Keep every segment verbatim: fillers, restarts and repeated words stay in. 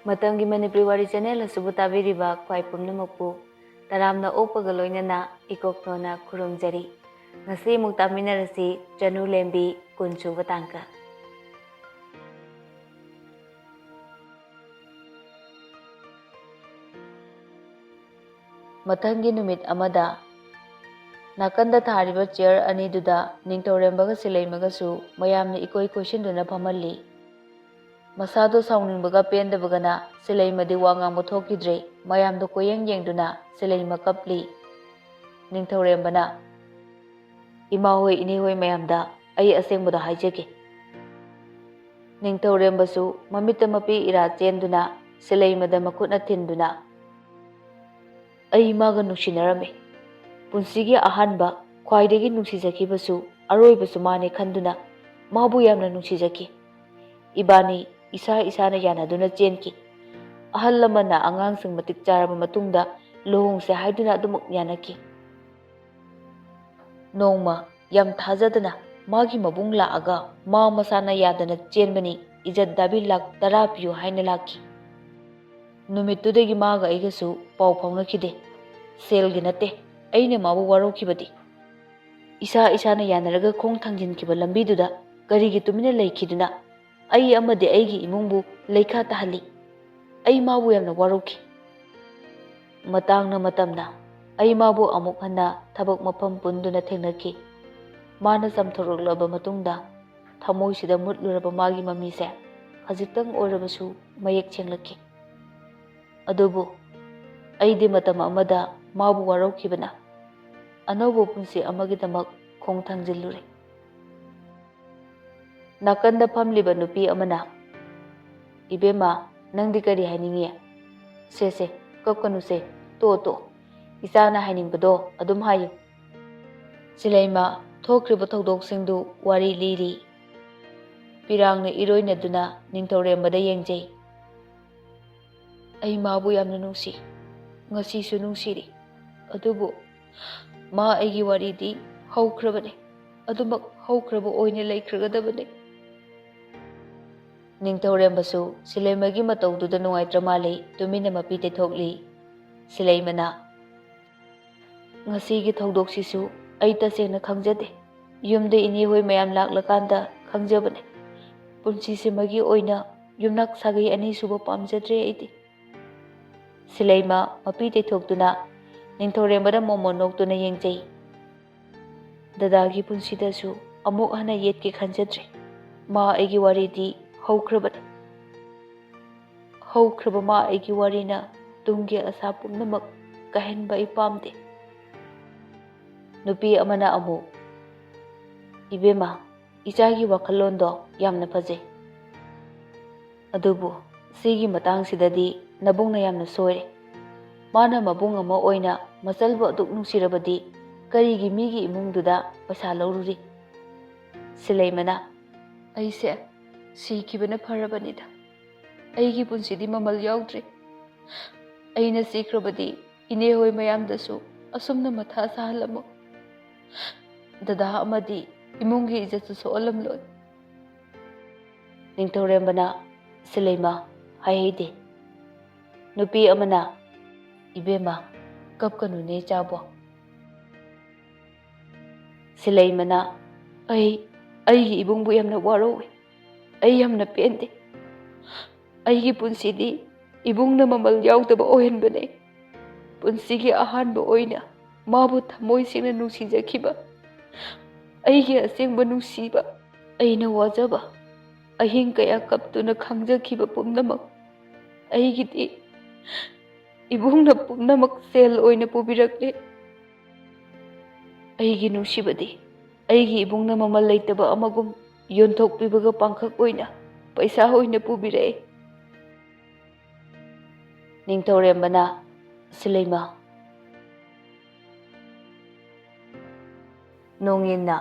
ꯃꯇꯝꯒꯤ ꯃꯅꯤꯄꯨꯔꯤ ꯋꯥꯔꯤ ꯆꯦꯅꯦꯜ ꯑꯁꯤꯕꯨ ꯇꯥꯕꯤꯔꯤꯕ ꯈ꯭ꯋꯥꯏ ꯄꯨꯝꯅꯃꯛꯄꯨ ꯇꯔꯥꯝꯅ ꯑꯣꯛꯄꯒ ꯂꯣꯏꯅꯅ ꯏꯀꯣꯛꯅꯣꯅ ꯈꯨꯔꯨꯝꯖꯔꯤ꯫ ꯉꯁꯤ ꯑꯃꯨꯛ ꯇꯥꯃꯤꯟꯅꯔꯁꯤ ꯆꯅꯨ ꯂꯦꯝꯕꯤ ꯀꯨꯟꯁꯨꯕ ꯇꯥꯡꯀꯛ꯫ ꯃꯊꯪꯒꯤ ꯅꯨꯃꯤꯠ ꯑꯃꯗ ꯅꯥꯀꯟꯗ ꯊꯥꯔꯤꯕ ꯆꯤꯌꯔ ꯑꯅꯤꯗꯨꯗ ꯅꯤꯡꯊꯧꯔꯦꯝꯕꯒ ꯁꯤꯂꯩꯃꯒꯁꯨ ꯃꯌꯥꯝꯅ ꯏꯀꯣꯏ ꯀꯣꯏꯁꯤꯟꯗꯨꯅ ꯐꯝꯍꯜꯂꯤ꯫ ꯃꯁꯥꯗꯣ ꯁꯥꯎꯅꯤꯡꯕꯒ ꯄꯦꯟꯗꯕꯒꯅ ꯁꯤꯂꯩꯃꯗꯤ ꯋꯥ ꯉꯥꯡꯕ ꯊꯣꯛꯈꯤꯗ꯭ꯔꯦ꯫ ꯃꯌꯥꯝꯗꯣ ꯀꯣꯏꯌꯦꯡ ꯌꯦꯡꯗꯨꯅ ꯁꯤꯂꯩꯃ ꯀꯞꯂꯤ꯫ ꯅꯤꯡꯊꯧꯔꯦꯝꯕꯅ, "ꯏꯃꯥ ꯍꯣꯏ, ꯏꯅꯦ ꯍꯣꯏ ꯃꯌꯥꯝꯗ ꯑꯩ ꯑꯁꯦꯡꯕꯗꯣ ꯍꯥꯏꯖꯒꯦ꯫" ꯅꯤꯡꯊꯧꯔꯦꯝꯕꯁꯨ ꯃꯃꯤꯠꯇ ꯃꯄꯤ ꯏꯔꯥ ꯆꯦꯟꯗꯨꯅ ꯁꯤꯂꯩꯃꯗ ꯃꯈꯨꯠꯅ ꯊꯤꯟꯗꯨꯅ, "ꯑꯩ ꯃꯥꯒ ꯅꯨꯡꯁꯤꯅꯔꯝꯃꯤ꯫ ꯄꯨꯟꯁꯤꯒꯤ ꯑꯍꯥꯟꯕ, ꯈ꯭ꯋꯥꯏꯗꯒꯤ ꯅꯨꯡꯁꯤꯖꯈꯤꯕꯁꯨ ꯑꯔꯣꯏꯕꯁꯨ ꯃꯥꯅꯦ ꯈꯟꯗꯨꯅ ꯃꯥꯕꯨ ꯌꯥꯝꯅ ꯅꯨꯡꯁꯤꯖꯈꯤ꯫ ꯏꯕꯥꯅꯤ ꯏꯁꯥ ꯏꯁꯥꯅ ꯌꯥꯅꯗꯨꯅ ꯆꯦꯟꯈꯤ꯫ ꯑꯍꯜ ꯂꯃꯟꯅ ꯑꯉꯥꯡꯁꯤꯡ ꯃꯇꯤꯛ ꯆꯥꯔꯕ ꯃꯇꯨꯡꯗ ꯂꯨꯍꯣꯡꯁꯦ ꯍꯥꯏꯗꯨꯅ ꯑꯗꯨꯃꯛ ꯌꯥꯅꯈꯤ꯫ ꯅꯣꯡꯃ ꯌꯥꯝ ꯊꯥꯖꯗꯅ ꯃꯥꯒꯤ ꯃꯕꯨꯡ ꯂꯥꯛꯑꯒ ꯃꯥ ꯃꯁꯥꯅ ꯌꯥꯗꯅ ꯆꯦꯟꯕꯅꯤ, ꯏꯖꯠ ꯗꯥꯕꯤ ꯂꯥꯛ ꯇꯔꯥ ꯄꯤꯌꯨ ꯍꯥꯏꯅ ꯂꯥꯛꯈꯤ꯫ ꯅꯨꯃꯤꯠꯇꯨꯗꯒꯤ ꯃꯥꯒ ꯑꯩꯒꯁꯨ ꯄꯥꯎ ꯐꯥꯎꯅꯈꯤꯗꯦ꯫ ꯁꯦꯜꯒꯤ ꯅꯠꯇꯦ ꯑꯩꯅ ꯃꯥꯕꯨ ꯋꯥꯔꯧꯈꯤꯕꯗꯤ꯫ ꯏꯁꯥ ꯏꯁꯥꯅ ꯌꯥꯅꯔꯒ ꯈꯣꯡ ꯊꯥꯡꯖꯤꯟꯈꯤꯕ ꯂꯝꯕꯤꯗꯨꯗ ꯀꯔꯤꯒꯤ ꯇꯨꯃꯤꯟꯅ ꯂꯩꯈꯤꯗꯨꯅ ꯑꯩ ꯑꯃꯗꯤ ꯑꯩꯒꯤ ꯏꯃꯨꯡꯕꯨ ꯂꯩꯈꯥ ꯇꯥꯍꯜꯂꯤ? ꯑꯩ ꯃꯥꯕꯨ ꯌꯥꯝꯅ ꯋꯥꯔꯧꯈꯤ꯫" ꯃꯇꯥꯡꯅ ꯃꯇꯝꯅ ꯑꯩ ꯃꯥꯕꯨ ꯑꯃꯨꯛ ꯍꯟꯅ ꯊꯕꯛ ꯃꯐꯝ ꯄꯨꯟꯗꯨꯅ ꯊꯦꯡꯅꯈꯤ꯫ ꯃꯥꯅ ꯆꯥꯝꯊꯣꯔꯛꯂꯕ ꯃꯇꯨꯡꯗ ꯊꯃꯣꯏꯁꯤꯗ ꯃꯨꯠꯂꯨꯔꯕ ꯃꯥꯒꯤ ꯃꯃꯤꯁꯦ ꯈꯖꯤꯛꯇꯪ ꯑꯣꯏꯔꯕꯁꯨ ꯃꯌꯦꯛ ꯁꯦꯡꯂꯛꯈꯤ꯫ ꯑꯗꯨꯕꯨ ꯑꯩꯗꯤ ꯃꯇꯝ ꯑꯃꯗ ꯃꯥꯕꯨ ꯋꯥꯔꯧꯈꯤꯕꯅ ꯑꯅꯧꯕ ꯄꯨꯟꯁꯤ ꯑꯃꯒꯤꯗꯃꯛ ꯈꯣꯡ ꯊꯥꯡꯖꯤꯜꯂꯨꯔꯦ꯫ ꯅꯥꯀꯟꯗ ꯐꯝꯂꯤꯕ ꯅꯨꯄꯤ ꯑꯃꯅ, "ꯏꯕꯦꯝꯃ, ꯅꯪꯗꯤ ꯀꯔꯤ ꯍꯥꯏꯅꯤꯡꯉꯤ? ꯁꯦ, ꯁꯦ, ꯀꯞꯀꯅꯨꯁꯦ, ꯇꯣꯛꯑꯣ, ꯇꯣꯛꯑꯣ꯫ ꯏꯆꯥꯅ ꯍꯥꯏꯅꯤꯡꯕꯗꯣ ꯑꯗꯨꯝ ꯍꯥꯏꯌꯨ꯫" ꯁꯤꯂꯩꯃ ꯊꯣꯛꯈ꯭ꯔꯤꯕ ꯊꯧꯗꯣꯛꯁꯤꯡꯗꯨ ꯋꯥꯔꯤ ꯂꯤꯔꯤ꯫ ꯄꯤꯔꯥꯡꯅ ꯏꯔꯣꯏꯅꯗꯨꯅ ꯅꯤꯡꯊꯧꯔꯦꯝꯕꯗ ꯌꯦꯡꯖꯩ꯫ "ꯑꯩ ꯃꯥꯕꯨ ꯌꯥꯝꯅ ꯅꯨꯡꯁꯤ, ꯉꯁꯤꯁꯨ ꯅꯨꯡꯁꯤꯔꯤ꯫ ꯑꯗꯨꯕꯨ ꯃꯥ ꯑꯩꯒꯤ ꯋꯥꯔꯤꯗꯤ ꯍꯧꯈ꯭ꯔꯕꯅꯤ, ꯑꯗꯨꯃꯛ ꯍꯧꯈ꯭ꯔꯕ ꯑꯣꯏꯅ ꯂꯩꯈ꯭ꯔꯒꯗꯕꯅꯤ꯫" ꯅꯤꯡꯊꯧꯔꯦꯝꯕꯁꯨ ꯁꯤꯂꯩꯃꯒꯤ ꯃꯇꯧꯗꯨꯗ ꯅꯨꯡꯉꯥꯏꯇ꯭ꯔ ꯃꯥꯜꯂꯤ, ꯇꯨꯃꯤꯟꯅ ꯃꯄꯤ ꯇꯩꯊꯣꯛꯂꯤ꯫ ꯁꯤꯂꯩꯃꯅ, "ꯉꯁꯤꯒꯤ ꯊꯧꯗꯣꯛꯁꯤꯁꯨ ꯑꯩ ꯇꯁꯦꯡꯅ ꯈꯪꯖꯗꯦ꯫ ꯌꯨꯝꯗ ꯏꯅꯦ ꯍꯣꯏ ꯃꯌꯥꯝ ꯂꯥꯛꯂꯀꯥꯟꯗ ꯈꯪꯖꯕꯅꯦ꯫ ꯄꯨꯟꯁꯤꯁꯤꯃꯒꯤ ꯑꯣꯏꯅ ꯌꯨꯝꯅꯥꯛ ꯁꯥꯒꯩ ꯑꯅꯤꯁꯨꯕ ꯄꯥꯝꯖꯗ꯭ꯔꯦ ꯑꯩꯗꯤ꯫" ꯁꯤꯂꯩꯃ ꯃꯄꯤ ꯇꯩꯊꯣꯛꯇꯨꯅ ꯅꯤꯡꯊꯧꯔꯦꯝꯕꯗ ꯃꯣꯃꯣꯟ ꯅꯣꯛꯇꯨꯅ ꯌꯦꯡꯖꯩ꯫ "ꯗꯗꯥꯒꯤ ꯄꯨꯟꯁꯤꯗꯁꯨ ꯑꯃꯨꯛ ꯍꯟꯅ ꯌꯦꯠꯀꯦ ꯈꯟꯖꯗ꯭ꯔꯦ꯫ ꯃꯥ ꯑꯩꯒꯤ ꯋꯥꯔꯤꯗꯤ ꯍꯧꯈ꯭ꯔꯕꯅꯤ꯫ ꯍꯧꯈ꯭ꯔꯕ ꯃꯥ ꯑꯩꯒꯤ ꯋꯥꯔꯤꯅ ꯇꯨꯡꯒꯤ ꯑꯁꯥ ꯄꯨꯝꯅꯃꯛ ꯀꯥꯏꯍꯟꯕ ꯑꯩ ꯄꯥꯝꯗꯦ꯫" ꯅꯨꯄꯤ ꯑꯃꯅ ꯑꯃꯨꯛ, "ꯏꯕꯦꯝꯃ, ꯏꯆꯥꯒꯤ ꯋꯥꯈꯜꯂꯣꯟꯗꯣ ꯌꯥꯝꯅ ꯐꯖꯩ꯫ ꯑꯗꯨꯕꯨ ꯁꯤꯒꯤ ꯃꯇꯥꯡꯁꯤꯗꯗꯤ ꯅꯕꯨꯡꯅ ꯌꯥꯝꯅ ꯁꯣꯏꯔꯦ꯫ ꯃꯥꯅ ꯃꯕꯨꯡ ꯑꯃ ꯑꯣꯏꯅ ꯃꯆꯜꯕꯨ ꯑꯗꯨꯛ ꯅꯨꯡꯁꯤꯔꯕꯗꯤ ꯀꯔꯤꯒꯤ ꯃꯤꯒꯤ ꯏꯃꯨꯡꯗꯨꯗ ꯄꯩꯁꯥ ꯂꯧꯔꯨꯔꯤ?" ꯁꯤꯂꯩꯃꯅ, "ꯑꯩꯁꯦ ꯁꯤꯈꯤꯕꯅ ꯐꯔꯕꯅꯤꯗ꯫ ꯑꯩꯒꯤ ꯄꯨꯟꯁꯤꯗꯤ ꯃꯃꯜ ꯌꯥꯎꯗ꯭ꯔꯦ꯫ ꯑꯩꯅ ꯁꯤꯈ꯭ꯔꯕꯗꯤ ꯏꯅꯦ ꯍꯣꯏ ꯃꯌꯥꯝꯗꯁꯨ ꯑꯁꯨꯝꯅ ꯃꯊꯥ ꯁꯥꯍꯜꯂꯝꯃꯣ꯫ ꯗꯗꯥ ꯑꯃꯗꯤ ꯏꯃꯨꯡꯒꯤ ꯏꯖꯠꯁꯨ ꯁꯣꯛꯍꯜꯂꯝꯂꯣꯏ꯫" ꯅꯤꯡꯊꯧꯔꯦꯝꯕꯅ, "ꯁꯤꯂꯩꯃ, ꯍꯥꯏꯍꯩꯗꯦ꯫" ꯅꯨꯄꯤ ꯑꯃꯅ, "ꯏꯕꯦꯝꯃ, ꯀꯞꯀꯅꯨꯅꯦ ꯏꯆꯥꯕꯣ꯫" ꯁꯤꯂꯩꯃꯅ, "ꯑꯩ, ꯑꯩꯒꯤ ꯏꯕꯨꯡꯕꯨ ꯌꯥꯝꯅ ꯋꯥꯔꯧꯏ꯫ ꯑꯩ ꯌꯥꯝꯅ ꯄꯦꯟꯗꯦ꯫ ꯑꯩꯒꯤ ꯄꯨꯟꯁꯤꯗꯤ ꯏꯕꯨꯡꯅ ꯃꯃꯜ ꯌꯥꯎꯗꯕ ꯑꯣꯏꯍꯟꯕꯅꯦ꯫ ꯄꯨꯟꯁꯤꯒꯤ ꯑꯍꯥꯟꯕ ꯑꯣꯏꯅ ꯃꯥꯕꯨ ꯊꯃꯣꯏ ꯁꯦꯡꯅ ꯅꯨꯡꯁꯤꯖꯈꯤꯕ, ꯑꯩꯒꯤ ꯑꯁꯦꯡꯕ ꯅꯨꯡꯁꯤꯕ, ꯑꯩꯅ ꯋꯥꯖꯕ, ꯑꯍꯤꯡ ꯀꯌꯥ ꯀꯞꯇꯨꯅ ꯈꯪꯖꯈꯤꯕ ꯄꯨꯝꯅꯃꯛ ꯑꯩꯒꯤꯗꯤ ꯏꯕꯨꯡꯅ ꯄꯨꯝꯅꯃꯛ ꯁꯦꯜ ꯑꯣꯏꯅ ꯄꯨꯕꯤꯔꯛꯂꯦ꯫ ꯑꯩꯒꯤ ꯅꯨꯡꯁꯤꯕꯗꯤ ꯑꯩꯒꯤ ꯏꯕꯨꯡꯅ ꯃꯃꯜ ꯂꯩꯇꯕ ꯑꯃꯒꯨꯝ ꯌꯣꯟꯊꯣꯛꯄꯤꯕꯒ ꯄꯥꯡꯈꯛ ꯑꯣꯏꯅ ꯄꯩꯁꯥ ꯑꯣꯏꯅ ꯄꯨꯕꯤꯔꯛꯑꯦ꯫" ꯅꯤꯡꯊꯧꯔꯦꯝꯕꯅ, "ꯁꯤꯂꯩꯃ, ꯅꯣꯡꯌꯤꯟꯅ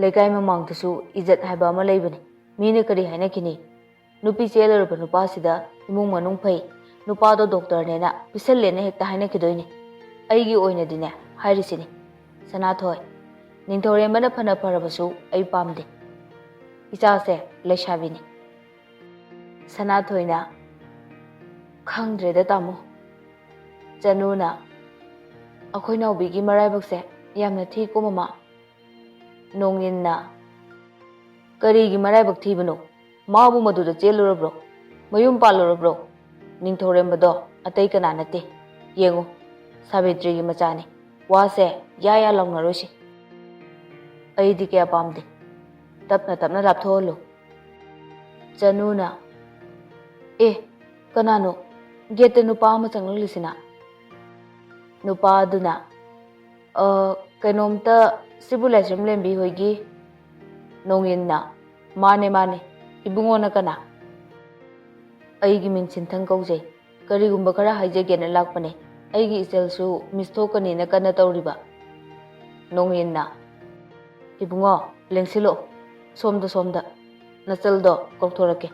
ꯂꯩꯀꯥꯏ ꯃꯃꯥꯡꯗꯁꯨ ꯏꯖꯠ ꯍꯥꯏꯕ ꯑꯃ ꯂꯩꯕꯅꯤ꯫ ꯃꯤꯅ ꯀꯔꯤ ꯍꯥꯏꯅꯈꯤꯅꯤ? ꯅꯨꯄꯤ ꯆꯦꯜꯂꯨꯔꯕ ꯅꯨꯄꯥꯁꯤꯗ ꯏꯃꯨꯡ ꯃꯅꯨꯡ ꯐꯩ, ꯅꯨꯄꯥꯗꯣ ꯗꯣꯛꯇꯔꯅꯦꯅ ꯄꯤꯁꯜꯂꯦꯅ ꯍꯦꯛꯇ ꯍꯥꯏꯅꯈꯤꯗꯣꯏꯅꯤ꯫ ꯑꯩꯒꯤ ꯑꯣꯏꯅꯗꯤꯅꯦ ꯍꯥꯏꯔꯤꯁꯤꯅꯤ, ꯁꯅꯥꯊꯣꯏ, ꯅꯤꯡꯊꯧꯔꯦꯝꯕꯅ ꯐꯅ ꯐꯔꯕꯁꯨ ꯑꯩ ꯄꯥꯝꯗꯦ꯫ ꯏꯆꯥꯁꯦ ꯂꯩꯁꯥꯕꯤꯅꯤ꯫ ꯁꯅꯥꯊꯣꯏꯅ, "ꯈꯪꯗ꯭ꯔꯦꯗ ꯇꯥꯃꯣ, ꯆꯅꯨꯅ ꯑꯩꯈꯣꯏ ꯅꯥꯎꯕꯤꯒꯤ ꯃꯔꯥꯏꯕꯛꯁꯦ ꯌꯥꯝꯅ ꯊꯤꯀꯣ ꯃꯃꯥ"꯫ ꯅꯣꯡꯏꯟꯅ, "ꯀꯔꯤꯒꯤ ꯃꯔꯥꯏꯕꯛ ꯊꯤꯕꯅꯣ? ꯃꯥꯕꯨ ꯃꯗꯨꯗ ꯆꯦꯜꯂꯨꯔꯕ꯭ꯔꯣ? ꯃꯌꯨꯝ ꯄꯥꯜꯂꯨꯔꯕ꯭ꯔꯣ? ꯅꯤꯡꯊꯧꯔꯦꯝꯕꯗꯣ ꯑꯇꯩ ꯀꯅꯥ ꯅꯠꯇꯦ꯫ ꯌꯦꯡꯉꯨ, ꯁꯥꯕꯤꯇ꯭ꯔꯤꯒꯤ ꯃꯆꯥꯅꯤ꯫ ꯋꯥꯁꯦ ꯌꯥ ꯌꯥ ꯂꯥꯎꯅꯔꯣꯏꯁꯤ꯫ ꯑꯩꯗꯤ ꯀꯌꯥ ꯄꯥꯝꯗꯦ꯫ ꯇꯞꯅ ꯇꯞꯅ ꯂꯥꯞꯊꯣꯛꯍꯜꯂꯨ"꯫ ꯆꯅꯨꯅ, "ꯑꯦ, ꯀꯅꯥꯅꯣ ꯒꯦꯠꯇ ꯅꯨꯄꯥ ꯑꯃ ꯆꯪꯂꯛꯂꯤꯁꯤꯅ?" ꯅꯨꯄꯥ ꯑꯗꯨꯅ, "ꯑ, ꯀꯩꯅꯣꯝꯇ, ꯁꯤꯕꯨ ꯂꯥꯏꯁ꯭ꯔꯝ ꯂꯦꯝꯕꯤ ꯍꯣꯏꯒꯤ?" ꯅꯣꯡꯏꯟꯅ, "ꯃꯥꯅꯦ, ꯃꯥꯅꯦ꯫ ꯏꯕꯨꯡꯉꯣꯅ ꯀꯅꯥ?" "ꯑꯩꯒꯤ ꯃꯤꯡ ꯁꯤꯟꯊꯪ ꯀꯧꯖꯩ꯫ ꯀꯔꯤꯒꯨꯝꯕ ꯈꯔ ꯍꯥꯏꯖꯒꯦꯅ ꯂꯥꯛꯄꯅꯦ꯫ ꯑꯩꯒꯤ ꯏꯆꯜꯁꯨ ꯃꯤꯁ ꯊꯣꯛꯀꯅꯤꯅ ꯀꯟꯅ ꯇꯧꯔꯤꯕ"꯫ ꯅꯣꯡꯏꯟꯅ, "ꯏꯕꯨꯡꯉꯣ, ꯂꯦꯡꯁꯤꯜꯂꯣ꯫ ꯁꯣꯝꯗ, ꯁꯣꯝꯗ꯫ ꯅꯆꯜꯗꯣ ꯀꯧꯊꯣꯔꯛꯀꯦ"꯫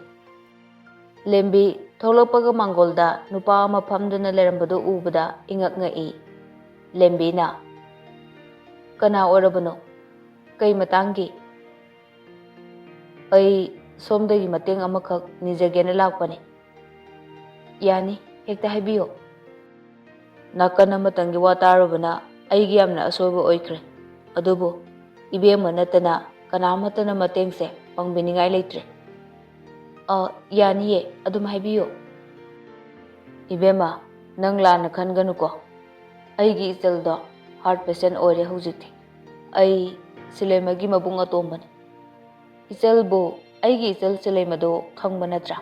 ꯂꯦꯝꯕꯤ ꯊꯣꯛꯂꯛꯄꯒ ꯃꯥꯡꯒꯣꯜꯗ ꯅꯨꯄꯥ ꯑꯃ ꯐꯝꯗꯨꯅ ꯂꯩꯔꯝꯕꯗꯨ ꯎꯕꯗ ꯏꯉꯛ ꯉꯛꯏ꯫ ꯂꯦꯝꯕꯤꯅ, "ꯀꯅꯥ ꯑꯣꯏꯔꯕꯅꯣ? ꯀꯩ ꯃꯇꯥꯡꯒꯤ?" "ꯑꯩ ꯁꯣꯝꯗꯒꯤ ꯃꯇꯦꯡ ꯑꯃꯈꯛ ꯅꯤꯖꯒꯦꯅ ꯂꯥꯛꯄꯅꯤ"꯫ "ꯌꯥꯅꯤ, ꯍꯦꯛꯇ ꯍꯥꯏꯕꯤꯌꯨ"꯫ "ꯅꯥꯀꯟ ꯑꯃꯇꯪꯒꯤ ꯋꯥ ꯇꯥꯔꯨꯕꯅ ꯑꯩꯒꯤ ꯌꯥꯝꯅ ꯑꯁꯣꯏꯕ ꯑꯣꯏꯈ꯭ꯔꯦ꯫ ꯑꯗꯨꯕꯨ ꯏꯕꯦꯝꯃ ꯅꯠꯇꯅ ꯀꯅꯥꯃꯠꯇꯅ ꯃꯇꯦꯡꯁꯦ ꯄꯥꯡꯕꯤꯅꯤꯡꯉꯥꯏ ꯂꯩꯇ꯭ꯔꯦ"꯫ "ꯑ, ꯌꯥꯅꯤꯌꯦ, ꯑꯗꯨꯝ ꯍꯥꯏꯕꯤꯌꯨ"꯫ "ꯏꯕꯦꯝꯃ, ꯅꯪ ꯂꯥꯟꯅ ꯈꯟꯒꯅꯨꯀꯣ꯫ ꯑꯩꯒꯤ ꯏꯆꯜꯗꯣ heart patient ꯑꯣꯏꯔꯦ ꯍꯧꯖꯤꯛꯇꯤ꯫ ꯑꯩ ꯁꯤꯂꯦꯝꯃꯒꯤ ꯃꯕꯨꯡ ꯑꯇꯣꯝꯕꯅꯤ꯫ ꯏꯆꯜꯕꯨ, ꯑꯩꯒꯤ ꯏꯆꯜ ꯁꯤꯂꯦꯝꯃꯗꯣ ꯈꯪꯕ ꯅꯠꯇ꯭ꯔꯥ?"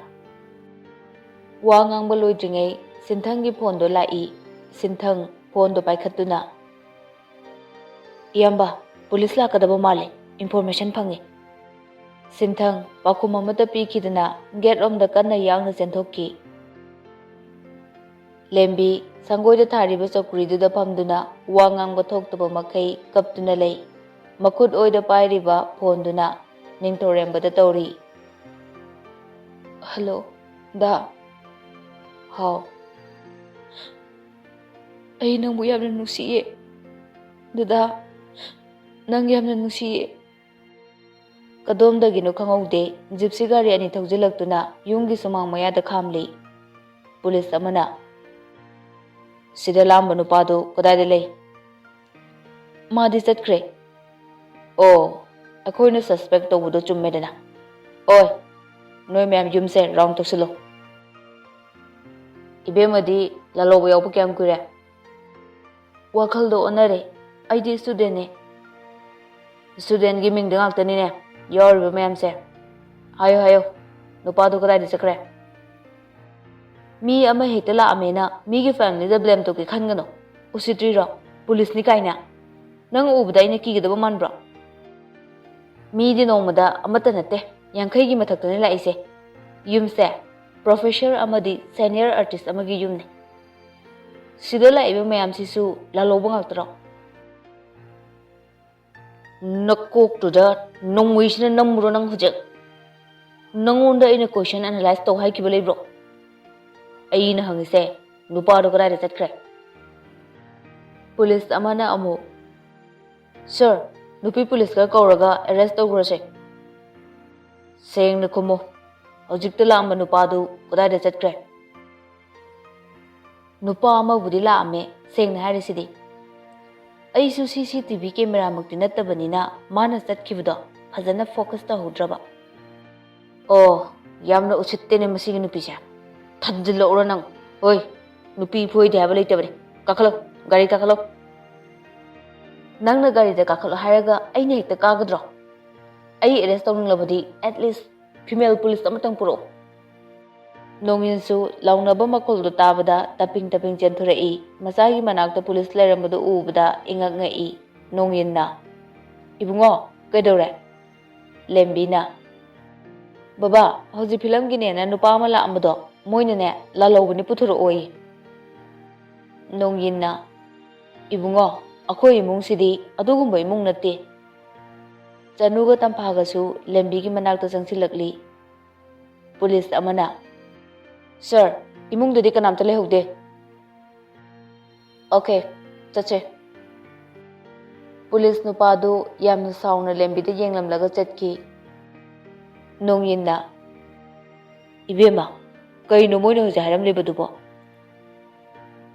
ꯋꯥ ꯉꯥꯡꯕ ꯂꯣꯏꯗ꯭ꯔꯤꯉꯩ ꯁꯤꯟꯊꯪꯒꯤ ꯐꯣꯟꯗꯣ ꯂꯥꯛꯏ꯫ ꯁꯤꯟꯊꯪ ꯐꯣꯟꯗꯣ ꯄꯥꯏꯈꯠꯇꯨꯅ, "ꯏꯌꯥꯝꯕ, ꯄꯨꯂꯤꯁ ꯂꯥꯛꯀꯗꯕ ꯃꯥꯜꯂꯦ, information ꯐꯪꯉꯤ"꯫ ꯁꯤꯟꯊꯪ ꯄꯥꯎꯈꯨꯝ ꯑꯃꯠꯇ ꯄꯤꯈꯤꯗꯅ ꯒꯦꯠ ꯔꯣꯝꯗ ꯀꯟꯅ ꯌꯥꯡꯅ ꯆꯦꯟꯊꯣꯛꯈꯤ꯫ ꯂꯦꯝꯕꯤ ꯁꯪꯒꯣꯏꯗ ꯊꯥꯔꯤꯕ ꯆꯧꯀ꯭ꯔꯤꯗꯨꯗ ꯐꯝꯗꯨꯅ ꯋꯥ ꯉꯥꯡꯕ ꯊꯣꯛꯇꯕ ꯃꯈꯩ ꯀꯞꯇꯨꯅ ꯂꯩ꯫ ꯃꯈꯨꯠ ꯑꯣꯏꯗ ꯄꯥꯏꯔꯤꯕ ꯐꯣꯟꯗꯨꯅ ꯅꯤꯡꯊꯧꯔꯦꯝꯕꯗ ꯇꯧꯔꯤ꯫ "ꯍꯜꯂꯣ, ꯗꯥ"꯫ "ꯍꯥꯎ"꯫ "ꯑꯩ ꯅꯪꯕꯨ ꯌꯥꯝꯅ ꯅꯨꯡꯁꯤꯌꯦ, ꯗꯗꯥ꯫ ꯅꯪ ꯌꯥꯝꯅ ꯅꯨꯡꯁꯤꯌꯦ"꯫ ꯀꯗꯣꯝꯗꯒꯤꯅꯣ ꯈꯪꯍꯧꯗꯦ, ꯖꯤꯞꯁꯤ ꯒꯥꯔꯤ ꯑꯅꯤ ꯊꯧꯖꯤꯜꯂꯛꯇꯨꯅ ꯌꯨꯝꯒꯤ ꯁꯨꯃꯥꯡ ꯃꯌꯥꯗ ꯈꯥꯝꯂꯤ꯫ ꯄꯨꯂꯤꯁ ꯑꯃꯅ, "ꯁꯤꯗ ꯂꯥꯛꯑꯝꯕ ꯅꯨꯄꯥꯗꯨ ꯀꯗꯥꯏꯗ ꯂꯩ?" "ꯃꯥꯗꯤ ꯆꯠꯈ꯭ꯔꯦ꯫" "ꯑꯣ, ꯑꯩꯈꯣꯏꯅ suspect ꯇꯧꯕꯗꯣ ꯆꯨꯝꯃꯦꯗꯅ꯫ ꯑꯣꯏ, ꯅꯣꯏ ꯃꯌꯥꯝ ꯌꯨꯝꯁꯦ round ꯇꯧꯁꯤꯜꯂꯣ꯫ ꯏꯕꯦꯝꯃꯗꯤ ꯂꯥꯂꯧꯕ ꯌꯥꯎꯕ ꯀꯌꯥꯝ ꯀꯨꯏꯔꯦ?" "ꯋꯥꯈꯜꯗꯣ ꯑꯣꯟꯅꯔꯦ꯫ ꯑꯩꯗꯤ studentꯅꯦ꯫" "Studentꯀꯤ ꯃꯤꯡꯗ ꯉꯥꯛꯇꯅꯤꯅꯦ ꯌꯥꯎꯔꯤꯕ ꯃꯌꯥꯝꯁꯦ꯫ ꯍꯥꯏꯌꯣ, ꯍꯥꯏꯌꯣ, ꯅꯨꯄꯥꯗꯣ ꯀꯗꯥꯏꯗ ꯆꯠꯈ꯭ꯔꯦ?" "ꯃꯤ ꯑꯃ ꯍꯦꯛꯇ ꯂꯥꯛꯑꯝꯃꯦꯅ ꯃꯤꯒꯤ familyꯗ blame ꯇꯧꯒꯦ ꯈꯟꯒꯅꯨ꯫ ꯎꯁꯤꯠꯇ꯭ꯔꯤꯔꯣ? ꯄꯨꯂꯤꯁꯅꯤ ꯀꯥꯏꯅ꯫ ꯅꯪ ꯎꯕꯗ ꯑꯩꯅ ꯀꯤꯒꯗꯕ ꯃꯥꯟꯕ꯭ꯔꯣ? ꯃꯤꯗꯤ ꯅꯣꯡꯃꯗ ꯑꯃꯠꯇ ꯅꯠꯇꯦ, ꯌꯥꯡꯈꯩꯒꯤ ꯃꯊꯛꯇꯅꯦ ꯂꯥꯛꯏꯁꯦ꯫ ꯌꯨꯝꯁꯦ professor ꯑꯃꯗꯤ senior artist ꯑꯃꯒꯤ ꯌꯨꯝꯅꯦ꯫ ꯁꯤꯗ ꯂꯥꯛꯏꯕ ꯃꯌꯥꯝꯁꯤꯁꯨ ꯂꯥꯂꯧꯕ ꯉꯥꯛꯇꯔꯣ?" "ꯅꯀꯣꯛꯇꯨꯗ ꯅꯣꯡꯃꯩꯁꯤꯅ ꯅꯝꯃꯨꯔꯣ ꯅꯪ ꯍꯧꯖꯤꯛ? ꯅꯪꯉꯣꯟꯗ ꯑꯩꯅ question analyse ꯇꯧ ꯍꯥꯏꯈꯤꯕ ꯂꯩꯕ꯭ꯔꯣ? ꯑꯩꯅ ꯍꯪꯉꯤꯁꯦ, ꯅꯨꯄꯥꯗꯣ ꯀꯗꯥꯏꯗ ꯆꯠꯈ꯭ꯔꯦ?" ꯄꯨꯂꯤꯁ ꯑꯃꯅ ꯑꯃꯨꯛ, "Sir, ꯅꯨꯄꯤ ꯄꯨꯂꯤꯁ ꯈꯔ ꯀꯧꯔꯒ arrest ꯇꯧꯈ꯭ꯔꯁꯦ꯫" "ꯁꯦꯡꯅ ꯈꯨꯝꯃꯨ, ꯍꯧꯖꯤꯛꯇ ꯂꯥꯛꯑꯝꯕ ꯅꯨꯄꯥꯗꯨ ꯀꯗꯥꯏꯗ ꯆꯠꯈ꯭ꯔꯦ?" "ꯅꯨꯄꯥ ꯑꯃꯕꯨꯗꯤ ꯂꯥꯛꯑꯝꯃꯦ, ꯁꯦꯡꯅ ꯍꯥꯏꯔꯤꯁꯤꯗꯤ꯫ ꯑꯩꯁꯨ CCTV cameraꯃꯛꯇꯤ ꯅꯠꯇꯕꯅꯤꯅ ꯃꯥꯅ ꯆꯠꯈꯤꯕꯗꯣ ꯐꯖꯅ focus ꯇꯧꯍꯧꯗ꯭ꯔꯕ꯫" "ꯑꯣ, ꯌꯥꯝꯅ ꯎꯁꯤꯠꯇꯦꯅꯦ ꯃꯁꯤꯒꯤ ꯅꯨꯄꯤꯁꯦ꯫ ꯊꯟꯖꯤꯜꯂꯛꯎꯔꯣ ꯅꯪ? ꯍꯣꯏ, ꯅꯨꯄꯤ ꯐꯨꯏꯗꯦ ꯍꯥꯏꯕ ꯂꯩꯇꯕꯅꯤ꯫ ꯀꯥꯈꯠꯂꯣ, ꯒꯥꯔꯤ ꯀꯥꯈꯠꯂꯣ꯫" "ꯅꯪꯅ ꯒꯥꯔꯤꯗ ꯀꯥꯈꯠꯂꯣ ꯍꯥꯏꯔꯒ ꯑꯩꯅ ꯍꯦꯛꯇ ꯀꯥꯒꯗ꯭ꯔꯣ? ꯑꯩ arrest ꯇꯧꯅꯤꯡꯂꯕꯗꯤ at least female police ꯑꯃꯇꯪ ꯄꯨꯔꯛꯎ꯫" ꯅꯣꯡꯌꯤꯟꯁꯨ ꯂꯥꯎꯅꯕ ꯃꯈꯣꯜꯗꯨ ꯇꯥꯕꯗ ꯇꯞꯄꯤꯡ ꯇꯞꯄꯤꯡ ꯆꯦꯟꯊꯣꯔꯛꯏ꯫ ꯃꯆꯥꯒꯤ ꯃꯅꯥꯛꯇ ꯄꯨꯂꯤꯁ ꯂꯩꯔꯝꯕꯗꯨ ꯎꯕꯗ ꯏꯉꯛ ꯉꯛꯏ꯫ ꯅꯣꯡꯌꯤꯟꯅ, "ꯏꯕꯨꯡꯉꯣ, ꯀꯩꯗꯧꯔꯦ?" ꯂꯦꯝꯕꯤꯅ, "ꯕꯕꯥ, ꯍꯧꯖꯤꯛ ꯐꯤꯂꯝꯒꯤꯅꯦꯅ ꯅꯨꯄꯥ ꯑꯃ ꯂꯥꯛꯑꯝꯕꯗꯣ, ꯃꯣꯏꯅꯅꯦ ꯂꯥꯂꯧꯕꯅꯤ ꯄꯨꯊꯣꯔꯛꯑꯣꯌꯦ꯫" ꯅꯣꯡꯌꯤꯟꯅ, "ꯏꯕꯨꯡꯉꯣ, ꯑꯩꯈꯣꯏ ꯏꯃꯨꯡꯁꯤꯗꯤ ꯑꯗꯨꯒꯨꯝꯕ ꯏꯃꯨꯡ ꯅꯠꯇꯦ꯫" ꯆꯅꯨꯒ ꯇꯝꯐꯥꯒꯁꯨ ꯂꯦꯝꯕꯤꯒꯤ ꯃꯅꯥꯛꯇ ꯆꯪꯁꯤꯜꯂꯛꯂꯤ꯫ ꯄꯨꯂꯤꯁ ꯑꯃꯅ, "Sir, ꯏꯃꯨꯡꯗꯗꯤ ꯀꯅꯥꯝꯇ ꯂꯩꯍꯧꯗꯦ꯫" "Okay, ꯆꯠꯁꯦ꯫" ꯄꯨꯂꯤꯁ ꯅꯨꯄꯥꯗꯨ ꯌꯥꯝꯅ ꯁꯥꯎꯅ ꯂꯦꯝꯕꯤꯗ ꯌꯦꯡꯂꯝꯂꯒ ꯆꯠꯈꯤ꯫ ꯅꯣꯡꯌꯤꯟꯅ, "ꯏꯕꯦꯝꯃ, ꯀꯩꯅꯣ ꯃꯣꯏꯅ ꯍꯧꯖꯤꯛ ꯍꯥꯏꯔꯝꯂꯤꯕꯗꯨꯕꯣ?"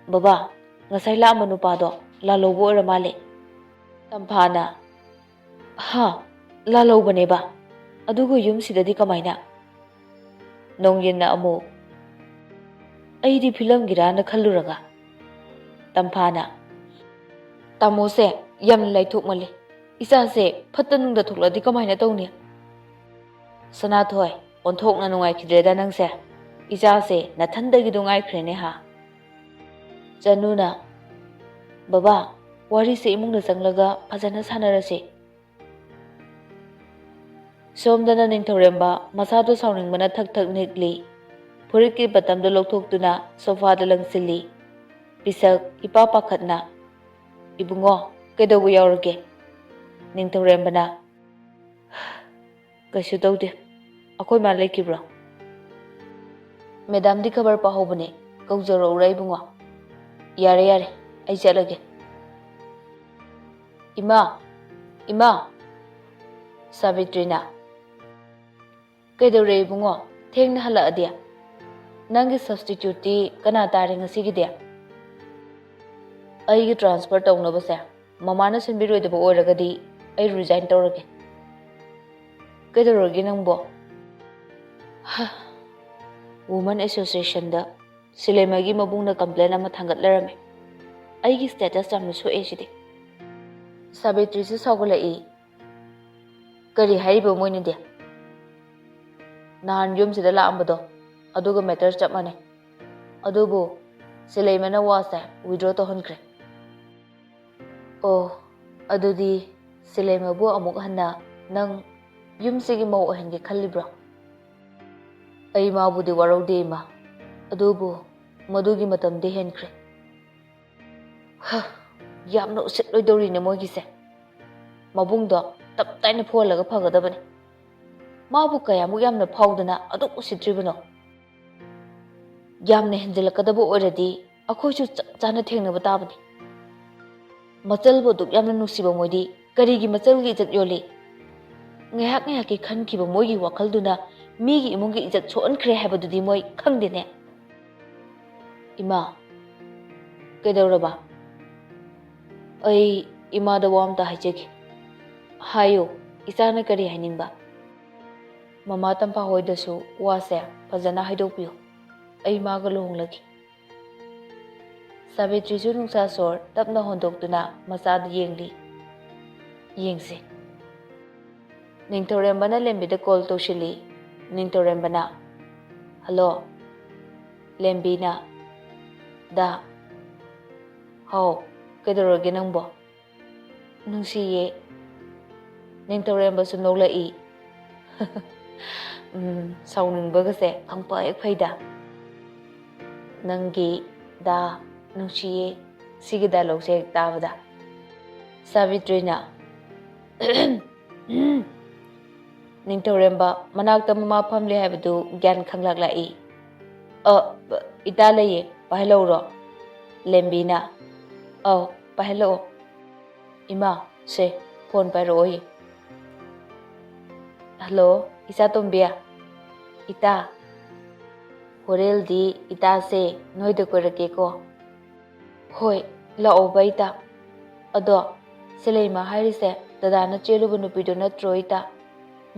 "ꯕꯕꯥ, ꯉꯁꯥꯏ ꯂꯥꯛꯑꯝꯕ ꯅꯨꯄꯥꯗꯣ ꯂꯥꯜꯍꯧꯕ ꯑꯣꯏꯔ ꯃꯥꯜꯂꯦ꯫" ꯇꯝꯐꯥꯅ, "ꯍꯥ, ꯂꯥꯜꯍꯧꯕꯅꯦꯕ? ꯑꯗꯨꯒ ꯌꯨꯝꯁꯤꯗꯗꯤ ꯀꯃꯥꯏꯅ?" ꯅꯣꯡꯌꯤꯟꯅ ꯑꯃꯨꯛ, "ꯑꯩꯗꯤ ꯐꯤꯂꯝꯒꯤꯔꯥꯅ ꯈꯜꯂꯨꯔꯒ꯫" ꯇꯝꯐꯥꯅ, "ꯇꯥꯃꯣꯁꯦ ꯌꯥꯝꯅ ꯂꯥꯏꯊꯣꯛꯃꯜꯂꯤ꯫ ꯏꯆꯥꯁꯦ ꯐꯠꯇ ꯅꯨꯡꯗ ꯊꯣꯛꯂꯛꯑꯗꯤ ꯀꯃꯥꯏꯅ ꯇꯧꯅꯤ?" ꯁꯅꯥꯊꯣꯏ, "ꯑꯣꯟꯊꯣꯛꯅ ꯅꯨꯡꯉꯥꯏꯈꯤꯗ꯭ꯔꯦꯗ ꯅꯪꯁꯦ꯫ ꯏꯆꯥꯁꯦ ꯅꯊꯟꯗꯒꯤꯗꯣ ꯉꯥꯏꯈ꯭ꯔꯦꯅꯦ ꯍꯥ?" ꯆꯅꯨꯅ, "ꯕꯕꯥ, ꯋꯥꯔꯤꯁꯦ ꯏꯃꯨꯡꯗ ꯆꯪꯂꯒ ꯐꯖꯅ ꯁꯥꯟꯅꯔꯁꯤ꯫" ꯁꯣꯝꯗꯅ ꯅꯤꯡꯊꯧꯔꯦꯝꯕ ꯃꯁꯥꯗꯣ ꯁꯥꯎꯅꯤꯡꯕꯅ ꯊꯛ ꯊꯛ ꯅꯤꯛꯂꯤ꯫ ꯐꯨꯔꯤꯠꯀꯤ ꯕꯇꯝꯗꯨ ꯂꯧꯊꯣꯛꯇꯨꯅ ꯁꯣꯐꯥꯗ ꯂꯪꯁꯤꯜꯂꯤ꯫ ꯄꯤꯁꯛ ꯏꯄꯥ ꯄꯥꯈꯠꯅ, "ꯏꯕꯨꯡꯉꯣ, ꯀꯩꯗꯧꯕ ꯌꯥꯎꯔꯒꯦ?" ꯅꯤꯡꯊꯧꯔꯦꯝꯕꯅ, "ꯀꯩꯁꯨ ꯇꯧꯗꯦ꯫ ꯑꯩꯈꯣꯏ ꯃꯥ ꯂꯩꯈꯤꯕ꯭ꯔꯣ?" "ꯃꯦꯗꯥꯝꯗꯤ ꯈꯕꯔ ꯄꯥꯍꯧꯕꯅꯦ꯫ ꯀꯧꯖꯔꯛꯎꯔꯥ ꯏꯕꯨꯡꯉꯣ?" "ꯌꯥꯔꯦ, ꯌꯥꯔꯦ, ꯑꯩ ꯆꯠꯂꯒꯦ꯫" "ꯏꯃꯥ! ꯏꯃꯥ!" ꯁꯥꯕꯤꯇ꯭ꯔꯤꯅ, "ꯀꯩꯗꯧꯔꯦ ꯏꯕꯨꯡꯉꯣ? ꯊꯦꯡꯅ ꯍꯜꯂꯛꯑꯗꯤ? ꯅꯪꯒꯤ ꯁꯕꯁꯇꯤꯇ꯭ꯌꯨꯠꯇꯤ ꯀꯅꯥ ꯇꯥꯔꯦ ꯉꯁꯤꯒꯤꯗꯤ?" "ꯑꯩꯒꯤ ꯇ꯭ꯔꯥꯟꯁꯐꯔ ꯇꯧꯅꯕꯁꯦ ꯃꯃꯥꯅ ꯁꯤꯟꯕꯤꯔꯣꯏꯗꯕ ꯑꯣꯏꯔꯒꯗꯤ ꯑꯩ ꯔꯤꯖꯥꯏꯟ ꯇꯧꯔꯒꯦ꯫" "ꯀꯩꯗꯧꯔꯒꯦ ꯅꯪꯕꯣ?" ꯍ, ꯋꯨꯃꯟ ꯑꯦꯁꯣꯁꯤꯌꯦꯁꯟꯗ ꯁꯤꯂꯦꯃꯒꯤ ꯃꯕꯨꯡꯅ ꯀꯝꯄ꯭ꯂꯦꯟ ꯑꯃ ꯊꯥꯡꯒꯠꯂꯔꯝꯃꯦ꯫ ꯑꯩꯒꯤ ꯁ꯭ꯇꯦꯇꯁ ꯌꯥꯝꯅ ꯁꯣꯛꯑꯦ ꯁꯤꯗꯤ꯫ ꯁꯥꯕꯤꯇ꯭ꯔꯤꯁꯨ ꯁꯥꯎꯒꯠꯂꯛꯏ꯫ "ꯀꯔꯤ ꯍꯥꯏꯔꯤꯕ ꯃꯣꯏꯅꯗꯤ?" "ꯅꯍꯥꯟ ꯌꯨꯝꯁꯤꯗ ꯂꯥꯛꯑꯝꯕꯗꯣ, ꯑꯗꯨꯒ ꯃꯦꯇꯔ ꯆꯞ ꯃꯥꯟꯅꯩ꯫ ꯑꯗꯨꯕꯨ ꯁꯤꯂꯩꯃꯅ ꯋꯥꯁꯦ ꯋꯤꯗ꯭ꯔꯣ ꯇꯧꯍꯟꯈ꯭ꯔꯦ꯫" "ꯑꯣ, ꯑꯗꯨꯗꯤ ꯁꯤꯂꯩꯃꯕꯨ ꯑꯃꯨꯛ ꯍꯟꯅ ꯅꯪ ꯌꯨꯝꯁꯤꯒꯤ ꯃꯧ ꯑꯣꯏꯍꯟꯒꯦ ꯈꯜꯂꯤꯕ꯭ꯔꯣ?" "ꯑꯩ ꯃꯥꯕꯨꯗꯤ ꯋꯥꯔꯧꯗꯦ ꯏꯃꯥ, ꯑꯗꯨꯕꯨ ꯃꯗꯨꯒꯤ ꯃꯇꯝꯗꯤ ꯍꯦꯟꯈ꯭ꯔꯦ꯫" ꯍ, ꯌꯥꯝꯅ ꯎꯁꯤꯠꯂꯣꯏꯗꯧꯔꯤꯅꯦ ꯃꯣꯏꯒꯤꯁꯦ꯫ ꯃꯕꯨꯡꯗꯣ ꯇꯞ ꯇꯥꯏꯅ ꯐꯨꯍꯜꯂꯒ ꯐꯒꯗꯕꯅꯤ꯫ ꯃꯥꯕꯨ ꯀꯌꯥꯃꯨꯛ ꯌꯥꯝꯅ ꯐꯥꯎꯗꯅ ꯑꯗꯨꯛ ꯎꯁꯤꯠꯇ꯭ꯔꯤꯕꯅꯣ? ꯌꯥꯝꯅ ꯍꯦꯟꯖꯤꯜꯂꯛꯀꯗꯕ ꯑꯣꯏꯔꯗꯤ ꯑꯩꯈꯣꯏꯁꯨ ꯆꯞ ꯆꯥꯅ ꯊꯦꯡꯅꯕ ꯇꯥꯕꯅꯤ꯫ ꯃꯆꯜꯕꯨ ꯑꯗꯨꯛ ꯌꯥꯝꯅ ꯅꯨꯡꯁꯤꯕ ꯃꯣꯏꯗꯤ ꯀꯔꯤꯒꯤ ꯃꯆꯜꯒꯤ ꯏꯖꯠ ꯌꯣꯜꯂꯤ? ꯉꯥꯏꯍꯥꯛ ꯉꯥꯏꯍꯥꯛꯀꯤ ꯈꯟꯈꯤꯕ ꯃꯣꯏꯒꯤ ꯋꯥꯈꯜꯗꯨꯅ ꯃꯤꯒꯤ ꯏꯃꯨꯡꯒꯤ ꯏꯖꯠ ꯁꯣꯛꯍꯟꯈ꯭ꯔꯦ ꯍꯥꯏꯕꯗꯨꯗꯤ ꯃꯣꯏ ꯈꯪꯗꯦꯅꯦ꯫ ꯏꯃꯥ, ꯀꯩꯗꯧꯔꯕ? ꯑꯩ ꯏꯃꯥꯗ ꯋꯥ ꯑꯝꯇ ꯍꯥꯏꯖꯒꯦ꯫ ꯍꯥꯏꯌꯨ, ꯏꯆꯥꯅ ꯀꯔꯤ ꯍꯥꯏꯅꯤꯡꯕ? ꯃꯃꯥ ꯇꯝꯐꯥ ꯍꯣꯏꯗꯁꯨ ꯋꯥꯁꯦ ꯐꯖꯅ ꯍꯥꯏꯗꯣꯛꯄꯤꯌꯨ꯫ ꯑꯩ ꯃꯥꯒ ꯂꯨꯍꯣꯡꯂꯒꯦ꯫ ꯁꯥꯕꯤꯇ꯭ꯔꯤꯁꯨ ꯅꯨꯡꯁꯥ ꯁꯣꯔ ꯇꯞꯅ ꯍꯣꯟꯗꯣꯛꯇꯨꯅ ꯃꯆꯥꯗ ꯌꯦꯡꯂꯤ꯫ ꯌꯦꯡꯁꯤ꯫ ꯅꯤꯡꯊꯧꯔꯦꯝꯕꯅ ꯂꯦꯝꯕꯤꯗ ꯀꯣꯜ ꯇꯧꯁꯤꯜꯂꯤ꯫ ꯅꯤꯡꯊꯧꯔꯦꯝꯕꯅ, "ꯍꯜꯂꯣ?" ꯂꯦꯝꯕꯤꯅ, "ꯗꯥ꯫ ꯍꯥꯎ, ꯀꯩꯗꯧꯔꯒꯦ ꯅꯪꯕꯣ?" "ꯅꯨꯡꯁꯤꯌꯦ꯫" ꯅꯤꯡꯊꯧꯔꯦꯝꯕꯁꯨ ꯅꯣꯛꯂꯛꯏ꯫ "ꯎꯝ, ꯁꯥꯎꯅꯤꯡꯕꯒꯁꯦ ꯈꯪꯐ ꯍꯦꯛ ꯐꯩꯗ꯫ ꯅꯪꯒꯤ ꯗꯥ ꯅꯨꯡꯁꯤꯌꯦ ꯁꯤꯒꯤ ꯗꯥꯏꯂꯣꯛꯁꯦ ꯍꯦꯛ ꯇꯥꯕꯗ꯫" ꯁꯥꯕꯤꯇ꯭ꯔꯤꯅ, ꯅꯤꯡꯊꯧꯔꯦꯝꯕ ꯃꯅꯥꯛꯇ ꯃꯃꯥ ꯐꯝꯂꯤ ꯍꯥꯏꯕꯗꯨ ꯒ꯭ꯌꯥꯟ ꯈꯪꯂꯛꯂꯛꯏ꯫ "ꯑ, ꯏꯇꯥ ꯂꯩꯌꯦ, ꯄꯥꯏꯍꯜꯂꯧꯔꯣ?" ꯂꯦꯝꯕꯤꯅ, "ꯑꯧ, ꯄꯥꯏꯍꯜꯂꯛꯑꯣ꯫" "ꯏꯃꯥ, ꯁꯦ, ꯐꯣꯟ ꯄꯥꯏꯔꯛꯑꯣꯌꯦ꯫" "ꯍꯜꯂꯣ, ꯏꯆꯥ ꯇꯣꯝꯕꯤ꯫ ꯏꯇꯥ, ꯍꯣꯔꯦꯜꯗꯤ ꯏꯇꯥꯁꯦ ꯅꯣꯏꯗ ꯀꯣꯏꯔꯛꯀꯦꯀꯣ꯫" "ꯍꯣꯏ, ꯂꯥꯛꯑꯣꯕ ꯏꯇꯥ꯫ ꯑꯗꯣ, ꯁꯤꯂꯩꯃ ꯍꯥꯏꯔꯤꯁꯦ ꯗꯗꯥꯅ ꯆꯦꯜꯂꯨꯕ ꯅꯨꯄꯤꯗꯣ ꯅꯠꯇ꯭ꯔꯣ ꯏꯇꯥ?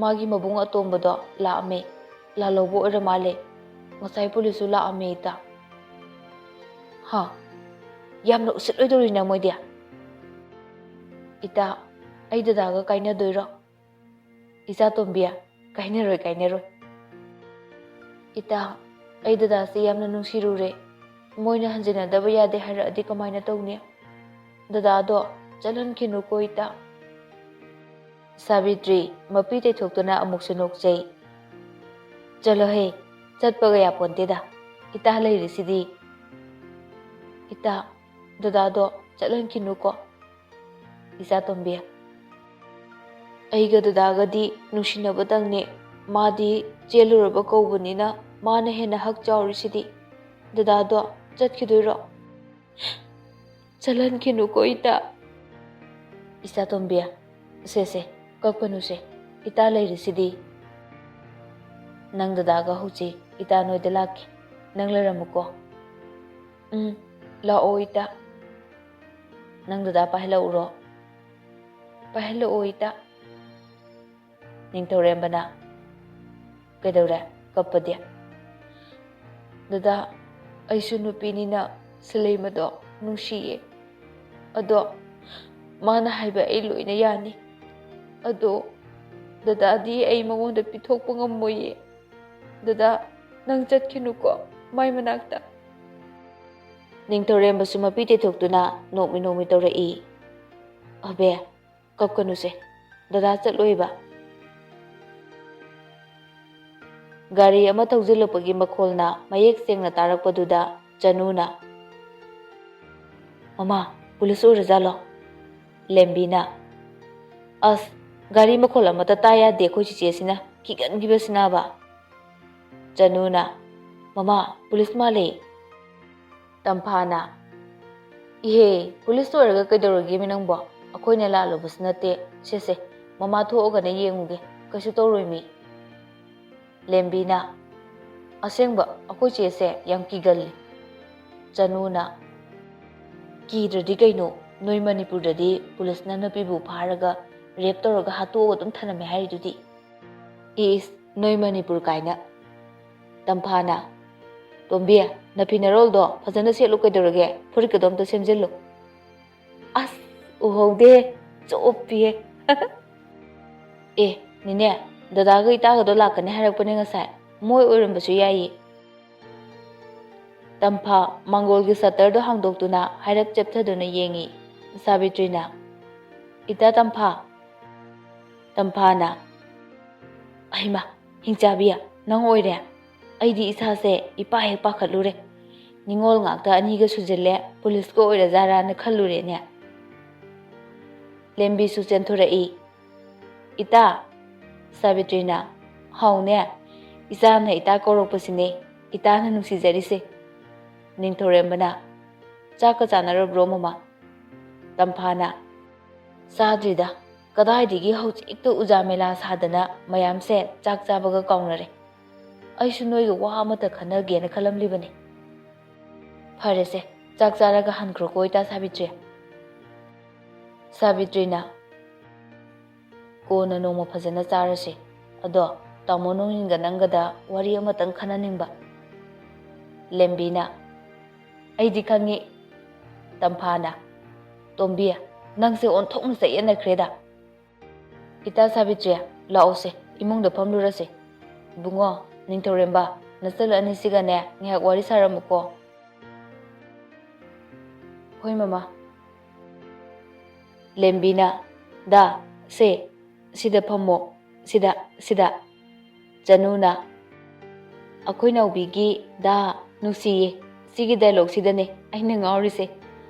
ꯃꯥꯒꯤ ꯃꯕꯨꯡ ꯑꯇꯣꯝꯕꯗꯣ ꯂꯥꯛꯑꯝꯃꯦ, ꯂꯥꯜꯍꯧꯕ ꯑꯣꯏꯔ ꯃꯥꯜꯂꯦ꯫ ꯉꯁꯥꯏ ꯄꯨꯂꯤꯁꯁꯨ ꯂꯥꯛꯑꯝꯃꯦ ꯏꯇꯥ꯫" "ꯍꯥ? ꯌꯥꯝꯅ ꯎꯁꯤꯠꯂꯣꯏꯗꯧꯔꯤꯅ ꯃꯣꯏꯗꯤ꯫" "ꯏꯇꯥ, ꯑꯩ ꯗꯗꯥꯒ ꯀꯥꯏꯅꯗꯣꯏꯔꯣ?" "ꯏꯆꯥ ꯇꯣꯝꯕꯤ, ꯀꯥꯏꯅꯔꯣꯏ, ꯀꯥꯏꯅꯔꯣꯏ꯫" "ꯏꯇꯥ, ꯑꯩ ꯗꯗꯥꯁꯦ ꯌꯥꯝꯅ ꯅꯨꯡꯁꯤꯔꯨꯔꯦ꯫ ꯃꯣꯏꯅ ꯍꯟꯖꯤꯟꯅꯗꯕ ꯌꯥꯗꯦ ꯍꯥꯏꯔꯛꯑꯗꯤ ꯀꯃꯥꯏꯅ ꯇꯧꯅꯤ? ꯗꯗꯥꯗꯣ ꯆꯠꯍꯟꯈꯤꯅꯨꯀꯣ ꯏꯇꯥ꯫" ꯁꯥꯕꯤꯇ꯭ꯔꯤ ꯃꯄꯤ ꯇꯩꯊꯣꯛꯇꯨꯅ ꯑꯃꯨꯛꯁꯨ ꯅꯣꯛꯆꯩ꯫ "ꯆꯠꯂꯣꯍꯦ, ꯆꯠꯄꯒ ꯌꯥꯄꯣꯟꯇꯦꯗ, ꯏꯇꯥ ꯂꯩꯔꯤꯁꯤꯗꯤ꯫" "ꯏꯇꯥ, ꯗꯗꯥꯗꯣ ꯆꯠꯍꯟꯈꯤꯅꯨꯀꯣ꯫" "ꯏꯆꯥ ꯇꯣꯝꯕꯤ, ꯑꯩꯒ ꯗꯗꯥꯒꯗꯤ ꯅꯨꯡꯁꯤꯅꯕꯗꯪꯅꯦ꯫ ꯃꯥꯗꯤ ꯆꯦꯜꯂꯨꯔꯕ ꯀꯧꯕꯅꯤꯅ ꯃꯥꯅ ꯍꯦꯟꯅ ꯍꯛ ꯆꯥꯎꯔꯤꯁꯤꯗꯤ꯫ ꯗꯗꯥꯗꯣ ꯆꯠꯈꯤꯗꯣꯏꯔꯣ?" "ꯆꯠꯍꯟꯈꯤꯅꯨꯀꯣ ꯏꯇꯥ꯫" "ꯏꯆꯥ ꯇꯣꯝꯕꯤ, ꯁꯦ ꯁꯦ, ꯀꯞꯀꯅꯨꯁꯦ꯫ ꯏꯇꯥ ꯂꯩꯔꯤꯁꯤꯗꯤ꯫ ꯅꯪ ꯗꯗꯥꯒ ꯍꯧꯖꯤꯛ ꯏꯇꯥ ꯅꯣꯏꯗ ꯂꯥꯛꯀꯦ꯫ ꯅꯪ ꯂꯩꯔꯝꯃꯨꯀꯣ꯫ ꯎꯝ, ꯂꯥꯛꯑꯣ ꯏꯇꯥ꯫ ꯅꯪ ꯗꯗꯥ ꯄꯥꯏꯍꯜꯂꯛꯎꯔꯣ? ꯄꯥꯏꯍꯜꯂꯛꯑꯣ ꯏꯇꯥ꯫ ꯅꯤꯡꯊꯧꯔꯦꯝꯕꯅ, "ꯀꯩꯗꯧꯔꯦ? ꯀꯞꯄꯗꯤ?" "ꯗꯗꯥ, ꯑꯩꯁꯨ ꯅꯨꯄꯤꯅꯤꯅ ꯁꯤꯂꯩꯃꯗꯣ ꯅꯨꯡꯁꯤꯌꯦ꯫ ꯑꯗꯣ ꯃꯥꯅ ꯍꯥꯏꯕ ꯑꯩ ꯂꯣꯏꯅ ꯌꯥꯅꯤ꯫ ꯑꯗꯣ ꯗꯗꯥꯗꯤ ꯑꯩ ꯃꯉꯣꯟꯗ ꯄꯤꯊꯣꯛꯄ ꯉꯝꯃꯣꯏꯌꯦ꯫ ꯗꯗꯥ, ꯅꯪ ꯆꯠꯈꯤꯅꯨꯀꯣ ꯃꯥꯏ ꯃꯅꯥꯛꯇ꯫" ꯅꯤꯡꯊꯧꯔꯦꯝꯕꯁꯨ ꯃꯄꯤ ꯇꯩꯊꯣꯛꯇꯨꯅ ꯅꯣꯛꯃꯤ ꯅꯣꯛꯃꯤ ꯇꯧꯔꯛꯏ꯫ "ꯑꯕꯦ, ꯀꯞꯀꯅꯨꯁꯦ, ꯗꯗꯥ ꯆꯠꯂꯣꯏꯕ꯫" ꯒꯥꯔꯤ ꯑꯃ ꯊꯧꯖꯤꯜꯂꯛꯄꯒꯤ ꯃꯈꯣꯜꯅ ꯃꯌꯦꯛ ꯁꯦꯡꯅ ꯇꯥꯔꯛꯄꯗꯨꯗ ꯆꯅꯨꯅ, "ꯃꯃꯥ, ꯄꯨꯂꯤꯁ ꯑꯣꯏꯔꯖꯥꯠꯂꯣ?" ꯂꯦꯝꯕꯤꯅ, "ꯑꯁ, ꯒꯥꯔꯤ ꯃꯈꯣꯜ ꯑꯃꯠꯇ ꯇꯥ ꯌꯥꯗꯦ ꯑꯩꯈꯣꯏ ꯆꯤꯆꯦꯁꯤꯅ, ꯀꯤꯒꯟꯈꯤꯕꯁꯤꯅꯕ꯫" ꯆꯅꯨꯅ, "ꯃꯃꯥ, ꯄꯨꯂꯤꯁ ꯃꯥꯜꯂꯦ꯫" ꯇꯝꯐꯥꯅ, "ꯏꯍꯦ, ꯄꯨꯂꯤꯁ ꯑꯣꯏꯔꯒ ꯀꯩꯗꯧꯔꯒꯦꯃꯤ ꯅꯪꯕꯣ? ꯑꯩꯈꯣꯏꯅ ꯂꯥꯜꯂꯨꯕꯁꯨ ꯅꯠꯇꯦ꯫ ꯁꯦ ꯁꯦ, ꯃꯃꯥ ꯊꯣꯛꯑꯒꯅ ꯌꯦꯡꯉꯨꯒꯦ, ꯀꯩꯁꯨ ꯇꯧꯔꯣꯏꯃꯤ꯫" ꯂꯦꯝꯕꯤꯅ, "ꯑꯁꯦꯡꯕ, ꯑꯩꯈꯣꯏ ꯆꯦꯁꯦ ꯌꯥꯝ ꯀꯤꯒꯜꯂꯤ꯫" ꯆꯅꯨꯅ, "ꯀꯤꯗ꯭ꯔꯗꯤ ꯀꯩꯅꯣ? ꯅꯣꯏ ꯃꯅꯤꯄꯨꯔꯗꯗꯤ ꯄꯨꯂꯤꯁꯅ ꯅꯨꯄꯤꯕꯨ ꯐꯥꯔꯒ ꯔꯦꯞ ꯇꯧꯔꯒ ꯍꯥꯠꯇꯣꯛꯑꯒ ꯑꯗꯨꯝ ꯊꯅꯝꯃꯦ ꯍꯥꯏꯔꯤꯗꯨꯗꯤ꯫" "ꯏꯁ, ꯅꯣꯏ ꯃꯅꯤꯄꯨꯔ ꯀꯥꯏꯅ꯫" ꯇꯝꯐꯥꯅ, "ꯇꯣꯝꯕꯤ, ꯅꯐꯤ ꯅꯔꯣꯜꯗꯣ ꯐꯖꯅ ꯁꯦꯠꯂꯨ ꯀꯩꯗꯧꯔꯒꯦ? ꯐꯨꯔꯤꯠꯀꯗꯣ ꯑꯝꯇ ꯁꯦꯝꯖꯤꯜꯂꯨ꯫" "ꯑꯁ, ꯎꯍꯧꯗꯦ, ꯆꯣꯞꯄꯤꯍꯦ꯫" "ꯑꯦ, ꯅꯦꯅꯦ, ꯗꯗꯥꯒ ꯏꯇꯥꯒꯗꯣ ꯂꯥꯛꯀꯅꯤ ꯍꯥꯏꯔꯛꯄꯅꯦ ꯉꯁꯥꯏ, ꯃꯣꯏ ꯑꯣꯏꯔꯝꯕꯁꯨ ꯌꯥꯏꯌꯦ꯫" ꯇꯝꯐꯥ ꯃꯥꯡꯒꯣꯜꯒꯤ ꯁꯠꯇꯔꯗꯣ ꯍꯥꯡꯗꯣꯛꯇꯨꯅ ꯍꯥꯏꯔꯞ ꯆꯦꯞꯊꯗꯨꯅ ꯌꯦꯡꯉꯤ꯫ ꯁꯥꯕꯤꯇ꯭ꯔꯤꯅ, "ꯏꯇꯥ ꯇꯝꯐꯥ꯫" ꯇꯝꯐꯥꯅ, "ꯑꯩꯃ, ꯍꯤꯡꯆꯥꯕꯤ, ꯅꯪ ꯑꯣꯏꯔꯦ? ꯑꯩꯗꯤ ꯏꯁꯥꯁꯦ ꯏꯄꯥ ꯍꯦꯛ ꯄꯥꯈꯠꯂꯨꯔꯦ꯫ ꯅꯤꯉꯣꯜ ꯉꯥꯛꯇ ꯑꯅꯤꯒ ꯁꯨꯖꯤꯜꯂꯦ, ꯄꯨꯂꯤꯁꯀ ꯑꯣꯏꯔꯖꯥꯔꯥꯅ ꯈꯜꯂꯨꯔꯦꯅꯦ꯫" ꯂꯦꯝꯕꯤꯁꯨ ꯆꯦꯟꯊꯣꯔꯛꯏ꯫ "ꯏꯇꯥ!" ꯁꯥꯕꯤꯇ꯭ꯔꯤꯅ, "ꯍꯥꯎꯅꯦ, ꯏꯆꯥꯅ ꯏꯇꯥ ꯀꯧꯔꯛꯄꯁꯤꯅꯦ ꯏꯇꯥꯅ ꯅꯨꯡꯁꯤꯖꯔꯤꯁꯦ꯫" ꯅꯤꯡꯊꯧꯔꯦꯝꯕꯅ, "ꯆꯥꯛꯀ ꯆꯥꯅꯔꯕ꯭ꯔꯣ ꯃꯃꯥ?" ꯇꯝꯐꯥꯅ, "ꯆꯥꯗ꯭ꯔꯤꯗ, ꯀꯗꯥꯏꯗꯒꯤ ꯍꯧꯖꯤꯛꯇ ꯎꯖꯥ ꯃꯦꯂꯥ ꯁꯥꯗꯅ ꯃꯌꯥꯝꯁꯦ ꯆꯥꯛ ꯆꯥꯕꯒ ꯀꯥꯎꯅꯔꯦ꯫ ꯑꯩꯁꯨ ꯅꯣꯏꯒ ꯋꯥ ꯑꯃꯇ ꯈꯟꯅꯒꯦꯅ ꯈꯜꯂꯝꯂꯤꯕꯅꯤ꯫ ꯐꯔꯦꯁꯦ, ꯆꯥꯛ ꯆꯥꯔꯒ ꯍꯟꯈ꯭ꯔꯣꯀꯣ, ꯏꯇꯥ ꯁꯥꯕꯤꯇ꯭ꯔꯤ꯫ ꯁꯥꯕꯤꯇ꯭ꯔꯤꯅ, "ꯀꯣꯟꯅ ꯅꯣꯡꯃ ꯐꯖꯅ ꯆꯥꯔꯁꯤ꯫ ꯑꯗꯣ ꯇꯥꯃꯣ ꯅꯣꯡꯏꯟꯒ ꯅꯪꯒꯗ ꯋꯥꯔꯤ ꯑꯃꯇꯪ ꯈꯟꯅꯅꯤꯡꯕ꯫" ꯂꯦꯝꯕꯤꯅ, "ꯑꯩꯗꯤ ꯈꯪꯉꯤ꯫" ꯇꯝꯐꯥꯅ, "ꯇꯣꯝꯕꯤ, ꯅꯪꯁꯦ ꯑꯣꯟꯊꯣꯛꯅ ꯆꯌꯦꯠꯅꯈ꯭ꯔꯦꯗ꯫" "ꯏꯇꯥ ꯁꯥꯕꯤꯇ꯭ꯔꯤ, ꯂꯥꯛꯑꯣꯁꯦ, ꯏꯃꯨꯡꯗ ꯐꯝꯂꯨꯔꯁꯦ꯫ ꯏꯕꯨꯡꯉꯣ, ꯅꯤꯡꯊꯧꯔꯦꯝꯕ, ꯅꯆꯜ ꯑꯅꯤꯁꯤꯒꯅꯦ ꯉꯥꯏꯍꯥꯛ ꯋꯥꯔꯤ ꯁꯥꯔꯝꯃꯨꯀꯣ꯫" "ꯍꯣꯏ ꯃꯃꯥ꯫" ꯂꯦꯝꯕꯤꯅ, "ꯗꯥ, ꯁꯦ, ꯁꯤꯗ ꯐꯝꯃꯣ, ꯁꯤꯗ, ꯁꯤꯗ꯫" ꯆꯅꯨꯅ, "ꯑꯩꯈꯣꯏ ꯅꯥꯎꯕꯤꯒꯤ ꯗꯥ ꯅꯨꯡꯁꯤꯌꯦ, ꯁꯤꯒꯤ ꯗꯥꯏꯂꯣꯛꯁꯤꯗꯅꯦ ꯑꯩꯅ ꯉꯥꯎꯔꯤꯁꯦ꯫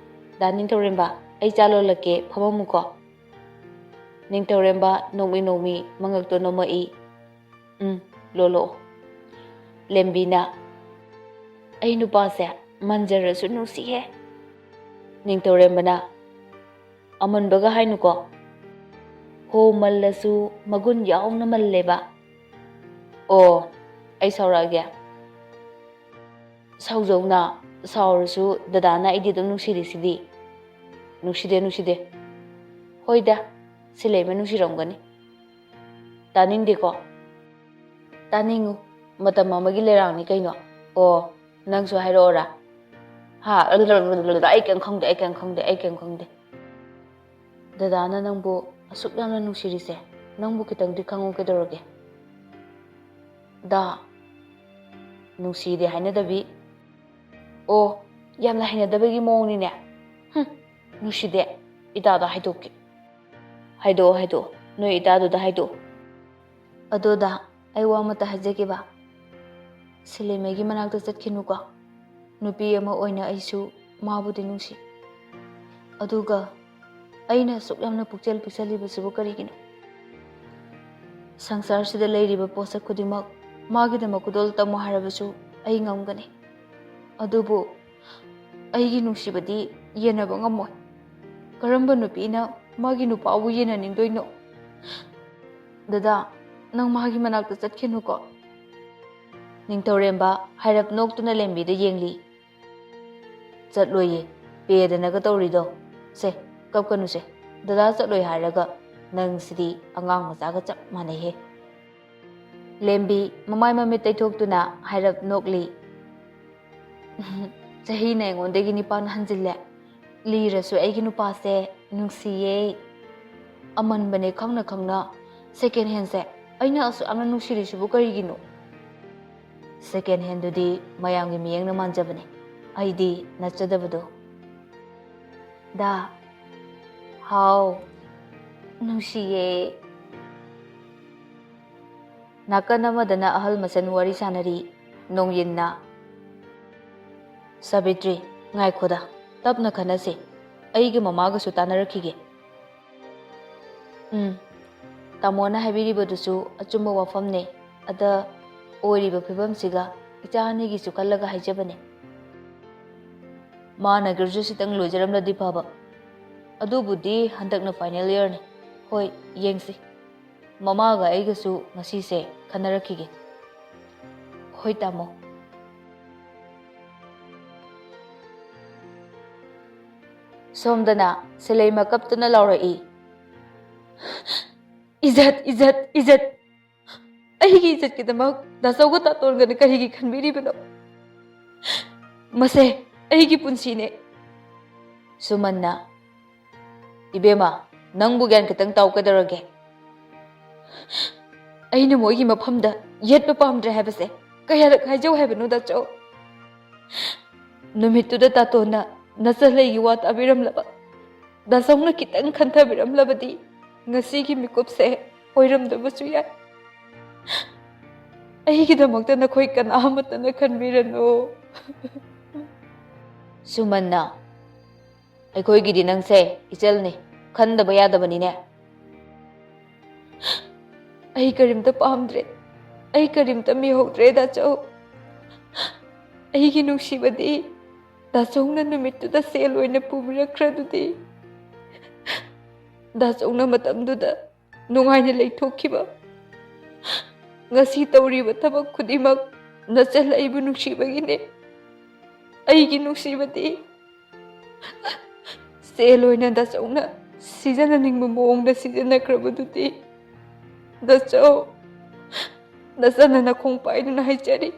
ꯗꯥ ꯅꯤꯡꯊꯧꯔꯦꯝꯕ, ꯑꯩ ꯆꯥ ꯂꯣꯜꯂꯛꯀꯦ, ꯐꯝꯃꯝꯃꯨꯀꯣ꯫" ꯅꯤꯡꯊꯧꯔꯦꯝꯕ ꯅꯣꯡꯃꯤ ꯅꯣꯡꯃꯤ ꯃꯉꯛꯇꯣ ꯅꯣꯝꯃꯛꯏ꯫ "ꯎꯝ, ꯂꯣꯜꯂꯛꯑꯣ꯫" ꯂꯦꯝꯕꯤꯅ, "ꯑꯩ ꯅꯨꯄꯥꯁꯦ ꯃꯟꯖꯔꯁꯨ ꯅꯨꯡꯁꯤꯍꯦ꯫" ꯅꯤꯡꯊꯧꯔꯦꯝꯕꯅ, "ꯑꯃꯟꯕꯒ ꯍꯥꯏꯅꯨꯀꯣ, ꯍꯣ ꯃꯜꯂꯁꯨ ꯃꯒꯨꯟ ꯌꯥꯎꯅ ꯃꯜꯂꯦꯕ꯫" "ꯑꯣ, ꯑꯩ ꯁꯥꯎꯔꯛꯑꯒꯦ꯫" "ꯁꯥꯎꯖꯧꯅ, ꯁꯥꯎꯔꯁꯨ ꯗꯗꯥꯅ ꯑꯩꯗꯤ ꯑꯗꯨꯝ ꯅꯨꯡꯁꯤꯔꯤꯁꯤꯗꯤ꯫" "ꯅꯨꯡꯁꯤꯗꯦ, ꯅꯨꯡꯁꯤꯗꯦ꯫" "ꯍꯣꯏꯗ, ꯁꯤꯂꯩꯃ ꯅꯨꯡꯁꯤꯔꯝꯒꯅꯤ꯫" "ꯇꯥꯅꯤꯡꯗꯦꯀꯣ꯫" "ꯇꯥꯅꯤꯡꯉꯨ, ꯃꯇꯝ ꯑꯃꯒꯤ ꯂꯩꯔꯥꯡꯅꯤ ꯀꯩꯅꯣ꯫ ꯑꯣ, ꯅꯪꯁꯨ ꯍꯥꯏꯔꯛꯑꯣꯔꯥ?" "ꯍꯥ, ꯑꯩ ꯀꯩꯝ ꯈꯪꯗꯦ, ꯑꯩ ꯀꯩꯝ ꯈꯪꯗꯦ, ꯑꯩ ꯀꯩꯝ ꯈꯪꯗꯦ꯫" "ꯗꯗꯥꯅ ꯅꯪꯕꯨ ꯑꯁꯨꯛ ꯌꯥꯝꯅ ꯅꯨꯡꯁꯤꯔꯤꯁꯦ, ꯅꯪꯕꯨ ꯈꯤꯇꯪꯗꯤ ꯈꯪꯉꯨ ꯀꯩꯗꯧꯔꯒꯦ?" "ꯗꯥ, ꯅꯨꯡꯁꯤꯗꯦ ꯍꯥꯏꯅꯗꯕꯤ꯫" "ꯑꯣ, ꯌꯥꯝꯅ ꯍꯩꯅꯗꯕꯒꯤ ꯃꯑꯣꯡꯅꯤꯅꯦ꯫ ꯍꯨꯝ, ꯅꯨꯡꯁꯤꯗꯦ, ꯏꯇꯥꯗ ꯍꯥꯏꯗꯣꯛꯀꯦ꯫" "ꯍꯥꯏꯗꯣꯛꯑꯣ, ꯍꯥꯏꯗꯣꯛꯑꯣ, ꯅꯣꯏ ꯏꯇꯥꯗꯨꯗ ꯍꯥꯏꯗꯣꯛꯑꯣ꯫" "ꯑꯗꯣ ꯗꯥ, ꯑꯩ ꯋꯥ ꯑꯃꯇ ꯍꯥꯏꯖꯒꯦꯕ꯫ ꯁꯤꯂꯦꯃꯩꯒꯤ ꯃꯅꯥꯛꯇ ꯆꯠꯈꯤꯅꯨꯀꯣ꯫ ꯅꯨꯄꯤ ꯑꯃ ꯑꯣꯏꯅ ꯑꯩꯁꯨ ꯃꯥꯕꯨꯗꯤ ꯅꯨꯡꯁꯤ꯫ ꯑꯗꯨꯒ ꯑꯩꯅ ꯑꯁꯨꯛ ꯌꯥꯝꯅ ꯄꯨꯛꯆꯦꯜ ꯄꯤꯛꯆꯜꯂꯤꯕꯁꯤꯕꯨ ꯀꯔꯤꯒꯤꯅꯣ? ꯁꯪꯁꯥꯔꯁꯤꯗ ꯂꯩꯔꯤꯕ ꯄꯣꯠꯁꯛ ꯈꯨꯗꯤꯡꯃꯛ ꯃꯥꯒꯤꯗꯃꯛ ꯈꯨꯗꯣꯜ ꯇꯝꯃꯨ ꯍꯥꯏꯔꯕꯁꯨ ꯑꯩ ꯉꯝꯒꯅꯤ꯫ ꯑꯗꯨꯕꯨ ꯑꯩꯒꯤ ꯅꯨꯡꯁꯤꯕꯗꯤ ꯌꯦꯟꯅꯕ ꯉꯝꯃꯣꯏ꯫ ꯀꯔꯝꯕ ꯅꯨꯄꯤꯅ ꯃꯥꯒꯤ ꯅꯨꯄꯥꯕꯨ ꯌꯦꯟꯅꯅꯤꯡꯗꯣꯏꯅꯣ? ꯗꯗꯥ, ꯅꯪ ꯃꯥꯒꯤ ꯃꯅꯥꯛꯇ ꯆꯠꯈꯤꯅꯨꯀꯣ꯫ ꯅꯤꯡꯊꯧꯔꯦꯝꯕ ꯍꯥꯏꯔꯞ ꯅꯣꯛꯇꯨꯅ ꯂꯦꯝꯕꯤꯗ ꯌꯦꯡꯂꯤ꯫ "ꯆꯠꯂꯣꯏꯌꯦ, ꯄꯦꯗꯅꯒ ꯇꯧꯔꯤꯗꯣ꯫ ꯁꯦ, ꯀꯞꯀꯅꯨꯁꯦ꯫ ꯗꯗꯥ ꯆꯠꯂꯣꯏ ꯍꯥꯏꯔꯒ ꯅꯪꯁꯤꯗꯤ ꯑꯉꯥꯡ ꯃꯆꯥꯒ ꯆꯞ ꯃꯥꯟꯅꯩꯍꯦ꯫" ꯂꯦꯝꯕꯤ ꯃꯃꯥꯏ ꯃꯃꯤꯠ ꯇꯩꯊꯣꯛꯇꯨꯅ ꯍꯥꯏꯔꯞ ꯅꯣꯛꯂꯤ꯫ "ꯆꯍꯤꯅ ꯑꯩꯉꯣꯟꯗꯒꯤ ꯅꯤꯄꯥꯟ ꯍꯟꯖꯤꯜꯂꯦ꯫ ꯂꯤꯔꯁꯨ ꯑꯩꯒꯤ ꯅꯨꯄꯥꯁꯦ ꯅꯨꯡꯁꯤꯌꯦ꯫ ꯑꯃꯟꯕꯅꯦ ꯈꯪꯅ ꯈꯪꯅ꯫ ꯁꯦꯀꯦꯟ ꯍꯦꯟꯁꯦ ꯑꯩꯅ ꯑꯁꯨꯛ ꯌꯥꯝꯅ ꯅꯨꯡꯁꯤꯔꯤꯁꯤꯕꯨ ꯀꯔꯤꯒꯤꯅꯣ? ꯁꯦꯀꯦꯟ ꯍꯦꯟꯗꯨꯗꯤ ꯃꯌꯥꯝꯒꯤ ꯃꯤꯠꯌꯦꯡꯅ ꯃꯥꯟꯖꯕꯅꯦ꯫ ꯑꯩꯗꯤ ꯅꯠꯆꯗꯕꯗꯣ꯫" "ꯗꯥ꯫" "ꯍꯥꯎ꯫" "ꯅꯨꯡꯁꯤꯌꯦ꯫" ꯅꯥꯀꯟ ꯑꯃꯗꯅ ꯑꯍꯜ ꯃꯁꯦꯟ ꯋꯥꯔꯤ ꯁꯥꯟꯅꯔꯤ꯫ ꯅꯣꯡꯌꯤꯟꯅ, "ꯁꯥꯕꯤꯇ꯭ꯔꯤ, ꯉꯥꯏꯈꯣꯗ, ꯇꯞꯅ ꯈꯟꯅꯁꯤ꯫ ꯑꯩꯒꯤ ꯃꯃꯥꯒꯁꯨ ꯇꯥꯟꯅꯔꯛꯈꯤꯒꯦ꯫" "ꯎꯝ, ꯇꯥꯃꯣꯅ ꯍꯥꯏꯕꯤꯔꯤꯕꯗꯨꯁꯨ ꯑꯆꯨꯝꯕ ꯋꯥꯐꯝꯅꯦ꯫ ꯑꯗ ꯑꯣꯏꯔꯤꯕ ꯐꯤꯕꯝꯁꯤꯒ ꯏꯆꯥ ꯑꯅꯤꯒꯤꯁꯨ ꯈꯜꯂꯒ ꯍꯥꯏꯖꯕꯅꯦ꯫ ꯃꯥꯅ ꯒ꯭ꯔꯦꯖꯨꯑꯦꯠꯁꯤꯇꯪ ꯂꯣꯏꯖꯔꯝꯂꯗꯤ ꯐꯕ꯫ ꯑꯗꯨꯕꯨꯗꯤ ꯍꯟꯗꯛꯅ ꯐꯥꯏꯅꯦꯜ ꯏꯌꯔꯅꯤ꯫ ꯍꯣꯏ, ꯌꯦꯡꯁꯤ꯫ ꯃꯃꯥꯒ ꯑꯩꯒꯁꯨ ꯉꯁꯤꯁꯦ ꯈꯟꯅꯔꯛꯈꯤꯒꯦ꯫" "ꯍꯣꯏ, ꯇꯥꯃꯣ꯫" ꯁꯣꯝꯗꯅ ꯁꯤꯂꯩꯃ ꯀꯞꯇꯨꯅ ꯂꯥꯎꯔꯛꯏ꯫ "ꯏꯖꯠ, ꯏꯖꯠ, ꯏꯖꯠ! ꯑꯩꯒꯤ ꯏꯖꯠꯀꯤꯗꯃꯛ ꯗꯥꯆꯧꯒ ꯇꯥꯇꯣꯟꯒꯅ ꯀꯔꯤꯒꯤ ꯈꯟꯕꯤꯔꯤꯕꯅꯣ? ꯃꯁꯦ ꯑꯩꯒꯤ ꯄꯨꯟꯁꯤꯅꯦ꯫" ꯁꯨꯃꯟꯅ, "ꯏꯕꯦꯝꯃ, ꯅꯪꯕꯨ ꯒ꯭ꯌꯥꯟ ꯈꯤꯇꯪ ꯇꯥꯎ, ꯀꯩꯗꯧꯔꯒꯦ? ꯑꯩꯅ ꯃꯣꯏꯒꯤ ꯃꯐꯝꯗ ꯌꯦꯠꯄ ꯄꯥꯝꯗ꯭ꯔꯦ ꯍꯥꯏꯕꯁꯦ ꯀꯌꯥꯔꯛ ꯍꯥꯏꯖꯧ ꯍꯥꯏꯕꯅꯣ, ꯗꯥꯆꯧ? ꯅꯨꯃꯤꯠꯇꯨꯗ ꯇꯥꯇꯣꯟꯅ ꯅꯆꯜꯂꯩꯒꯤ ꯋꯥ ꯇꯥꯕꯤꯔꯝꯂꯕ, ꯗꯥꯆꯧꯅ ꯈꯤꯇꯪ ꯈꯟꯊꯕꯤꯔꯝꯂꯕꯗꯤ ꯉꯁꯤꯒꯤ ꯃꯤꯀꯨꯞꯁꯦ ꯑꯣꯏꯔꯝꯗꯕꯁꯨ ꯌꯥꯏ꯫ ꯑꯩꯒꯤꯗꯃꯛꯇ ꯅꯈꯣꯏ ꯀꯅꯥ ꯑꯃꯠꯇꯅ ꯈꯟꯕꯤꯔꯅꯨ꯫" ꯁꯨꯃꯟꯅ, "ꯑꯩꯈꯣꯏꯒꯤꯗꯤ ꯅꯪꯁꯦ ꯏꯆꯜꯅꯤ, ꯈꯟꯗꯕ ꯌꯥꯗꯕꯅꯤꯅꯦ꯫" "ꯑꯩ ꯀꯔꯤꯝꯇ ꯄꯥꯝꯗ꯭ꯔꯦ, ꯑꯩ ꯀꯔꯤꯝꯇ ꯃꯤꯍꯧꯗ꯭ꯔꯦ, ꯗꯥꯆꯧ꯫ ꯑꯩꯒꯤ ꯅꯨꯡꯁꯤꯕꯗꯤ ꯗꯥꯆꯧꯅ ꯅꯨꯃꯤꯠꯇꯨꯗ ꯁꯦꯜ ꯑꯣꯏꯅ ꯄꯨꯕꯤꯔꯛꯈ꯭ꯔꯗꯨꯗꯤ?" ꯗꯥꯆꯧꯅ ꯃꯇꯝꯗꯨꯗ ꯅꯨꯡꯉꯥꯏꯅ ꯂꯩꯊꯣꯛꯈꯤꯕ꯫ ꯉꯁꯤ ꯇꯧꯔꯤꯕ ꯊꯕꯛ ꯈꯨꯗꯤꯡꯃꯛ ꯅꯆꯜ ꯑꯩꯕꯨ ꯅꯨꯡꯁꯤꯕꯒꯤꯅꯦ꯫ ꯑꯩꯒꯤ ꯅꯨꯡꯁꯤꯕꯗꯤ ꯁꯦꯜ ꯑꯣꯏꯅ ꯗꯥꯆꯧꯅ ꯁꯤꯖꯤꯟꯅꯅꯤꯡꯕ ꯃꯑꯣꯡꯗ ꯁꯤꯖꯤꯟꯅꯈ꯭ꯔꯕꯗꯨꯗꯤ꯫ ꯗꯥꯆꯧ, ꯅꯆꯟꯅ ꯅꯈꯣꯡ ꯄꯥꯏꯗꯨꯅ ꯍꯥꯏꯖꯔꯤ,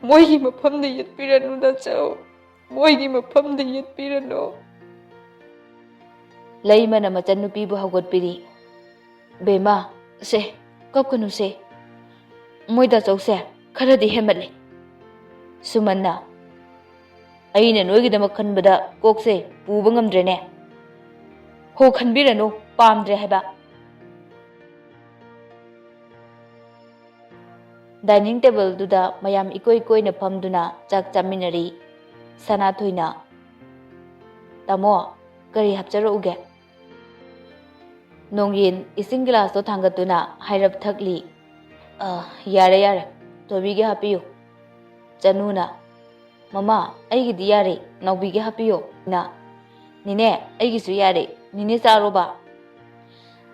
ꯃꯣꯏꯒꯤ ꯃꯐꯝꯗ ꯌꯦꯠꯄꯤꯔꯅꯨ ꯗꯥꯆꯧ, ꯃꯣꯏꯒꯤ ꯃꯐꯝꯗ ꯌꯦꯠꯄꯤꯔꯅꯨ꯫ ꯂꯩꯃꯅ ꯃꯆꯟꯅꯨꯄꯤꯕꯨ ꯍꯧꯒꯠꯄꯤꯔꯤ꯫ "ꯕꯦꯝꯃ, ꯁꯦ, ꯀꯞꯀꯅꯨꯁꯦ꯫ ꯃꯣꯏ ꯗꯥꯆꯧꯁꯦ ꯈꯔꯗꯤ ꯍꯦꯟꯃꯠꯂꯦ꯫" ꯁꯨꯃꯟꯅ, "ꯑꯩꯅ ꯅꯣꯏꯒꯤꯗꯃꯛ ꯈꯟꯕꯗ ꯀꯣꯛꯁꯦ ꯄꯨꯕ ꯉꯝꯗ꯭ꯔꯦꯅꯦ꯫ ꯍꯣ, ꯈꯟꯕꯤꯔꯅꯨ, ꯄꯥꯝꯗ꯭ꯔꯦ ꯍꯥꯏꯕ꯫" ꯗꯥꯏꯅꯤꯡ ꯇꯦꯕꯜꯗꯨꯗ ꯃꯌꯥꯝ ꯏꯀꯣꯏ ꯀꯣꯏꯅ ꯐꯝꯗꯨꯅ ꯆꯥꯛ ꯆꯥꯃꯤꯟꯅꯔꯤ꯫ ꯁꯅꯥꯊꯣꯏꯅ, "ꯇꯥꯃꯣ, ꯀꯔꯤ ꯍꯥꯞꯆꯔꯛꯎꯒꯦ?" ꯅꯣꯡꯌꯤꯟ ꯏꯁꯤꯡ ꯒꯤꯂꯥꯁꯇꯣ ꯊꯥꯡꯒꯠꯇꯨꯅ ꯍꯥꯏꯔꯞ ꯊꯛꯂꯤ꯫ "ꯑ, ꯌꯥꯔꯦ, ꯌꯥꯔꯦ, ꯊꯣꯏꯕꯤꯒꯤ ꯍꯥꯞꯄꯤꯌꯨ꯫" ꯆꯅꯨꯅ, "ꯃꯃꯥ, ꯑꯩꯒꯤꯗꯤ ꯌꯥꯔꯦ, ꯅꯥꯎꯕꯤꯒꯤ ꯍꯥꯞꯄꯤꯌꯣ꯫" ꯅ, "ꯅꯦꯅꯦ, ꯑꯩꯒꯤꯁꯨ ꯌꯥꯔꯦ, ꯅꯦꯅꯦ ꯆꯥꯔꯣꯕ꯫"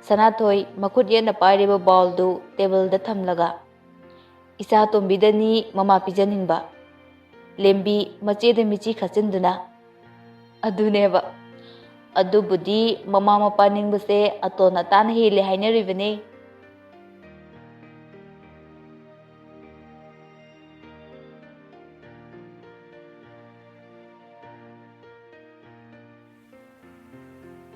ꯁꯅꯥꯊꯣꯏ ꯃꯈꯨꯠ ꯌꯦꯠꯅ ꯄꯥꯏꯔꯤꯕ ꯕꯥꯎꯜꯗꯨ ꯇꯦꯕꯜꯗ ꯊꯝꯂꯒ, "ꯏꯆꯥ ꯇꯣꯝꯕꯤꯗꯅꯤ ꯃꯃꯥ ꯄꯤꯖꯅꯤꯡꯕ꯫" ꯂꯦꯝꯕꯤ ꯃꯆꯦꯗ ꯃꯤꯆꯤ ꯈꯠꯆꯤꯟꯗꯨꯅ, "ꯑꯗꯨꯅꯦꯕ꯫ ꯑꯗꯨꯕꯨꯗꯤ ꯃꯃꯥ ꯃꯄꯥ ꯅꯤꯡꯕꯁꯦ ꯑꯇꯣꯟ ꯑꯇꯥꯅ ꯍꯦꯜꯂꯦ ꯍꯥꯏꯅꯔꯤꯕꯅꯦ꯫"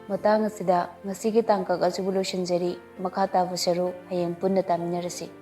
ꯃꯇꯥꯡ ꯑꯁꯤꯗ ꯉꯁꯤꯒꯤ ꯇꯥꯡꯀꯛ ꯑꯁꯤꯕꯨ ꯂꯣꯏꯁꯤꯟꯖꯔꯤ꯫ ꯃꯈꯥ ꯇꯥꯕ ꯁꯔꯨꯛ ꯍꯌꯦꯡ ꯄꯨꯟꯅ ꯇꯥꯃꯤꯟꯅꯔꯁꯤ꯫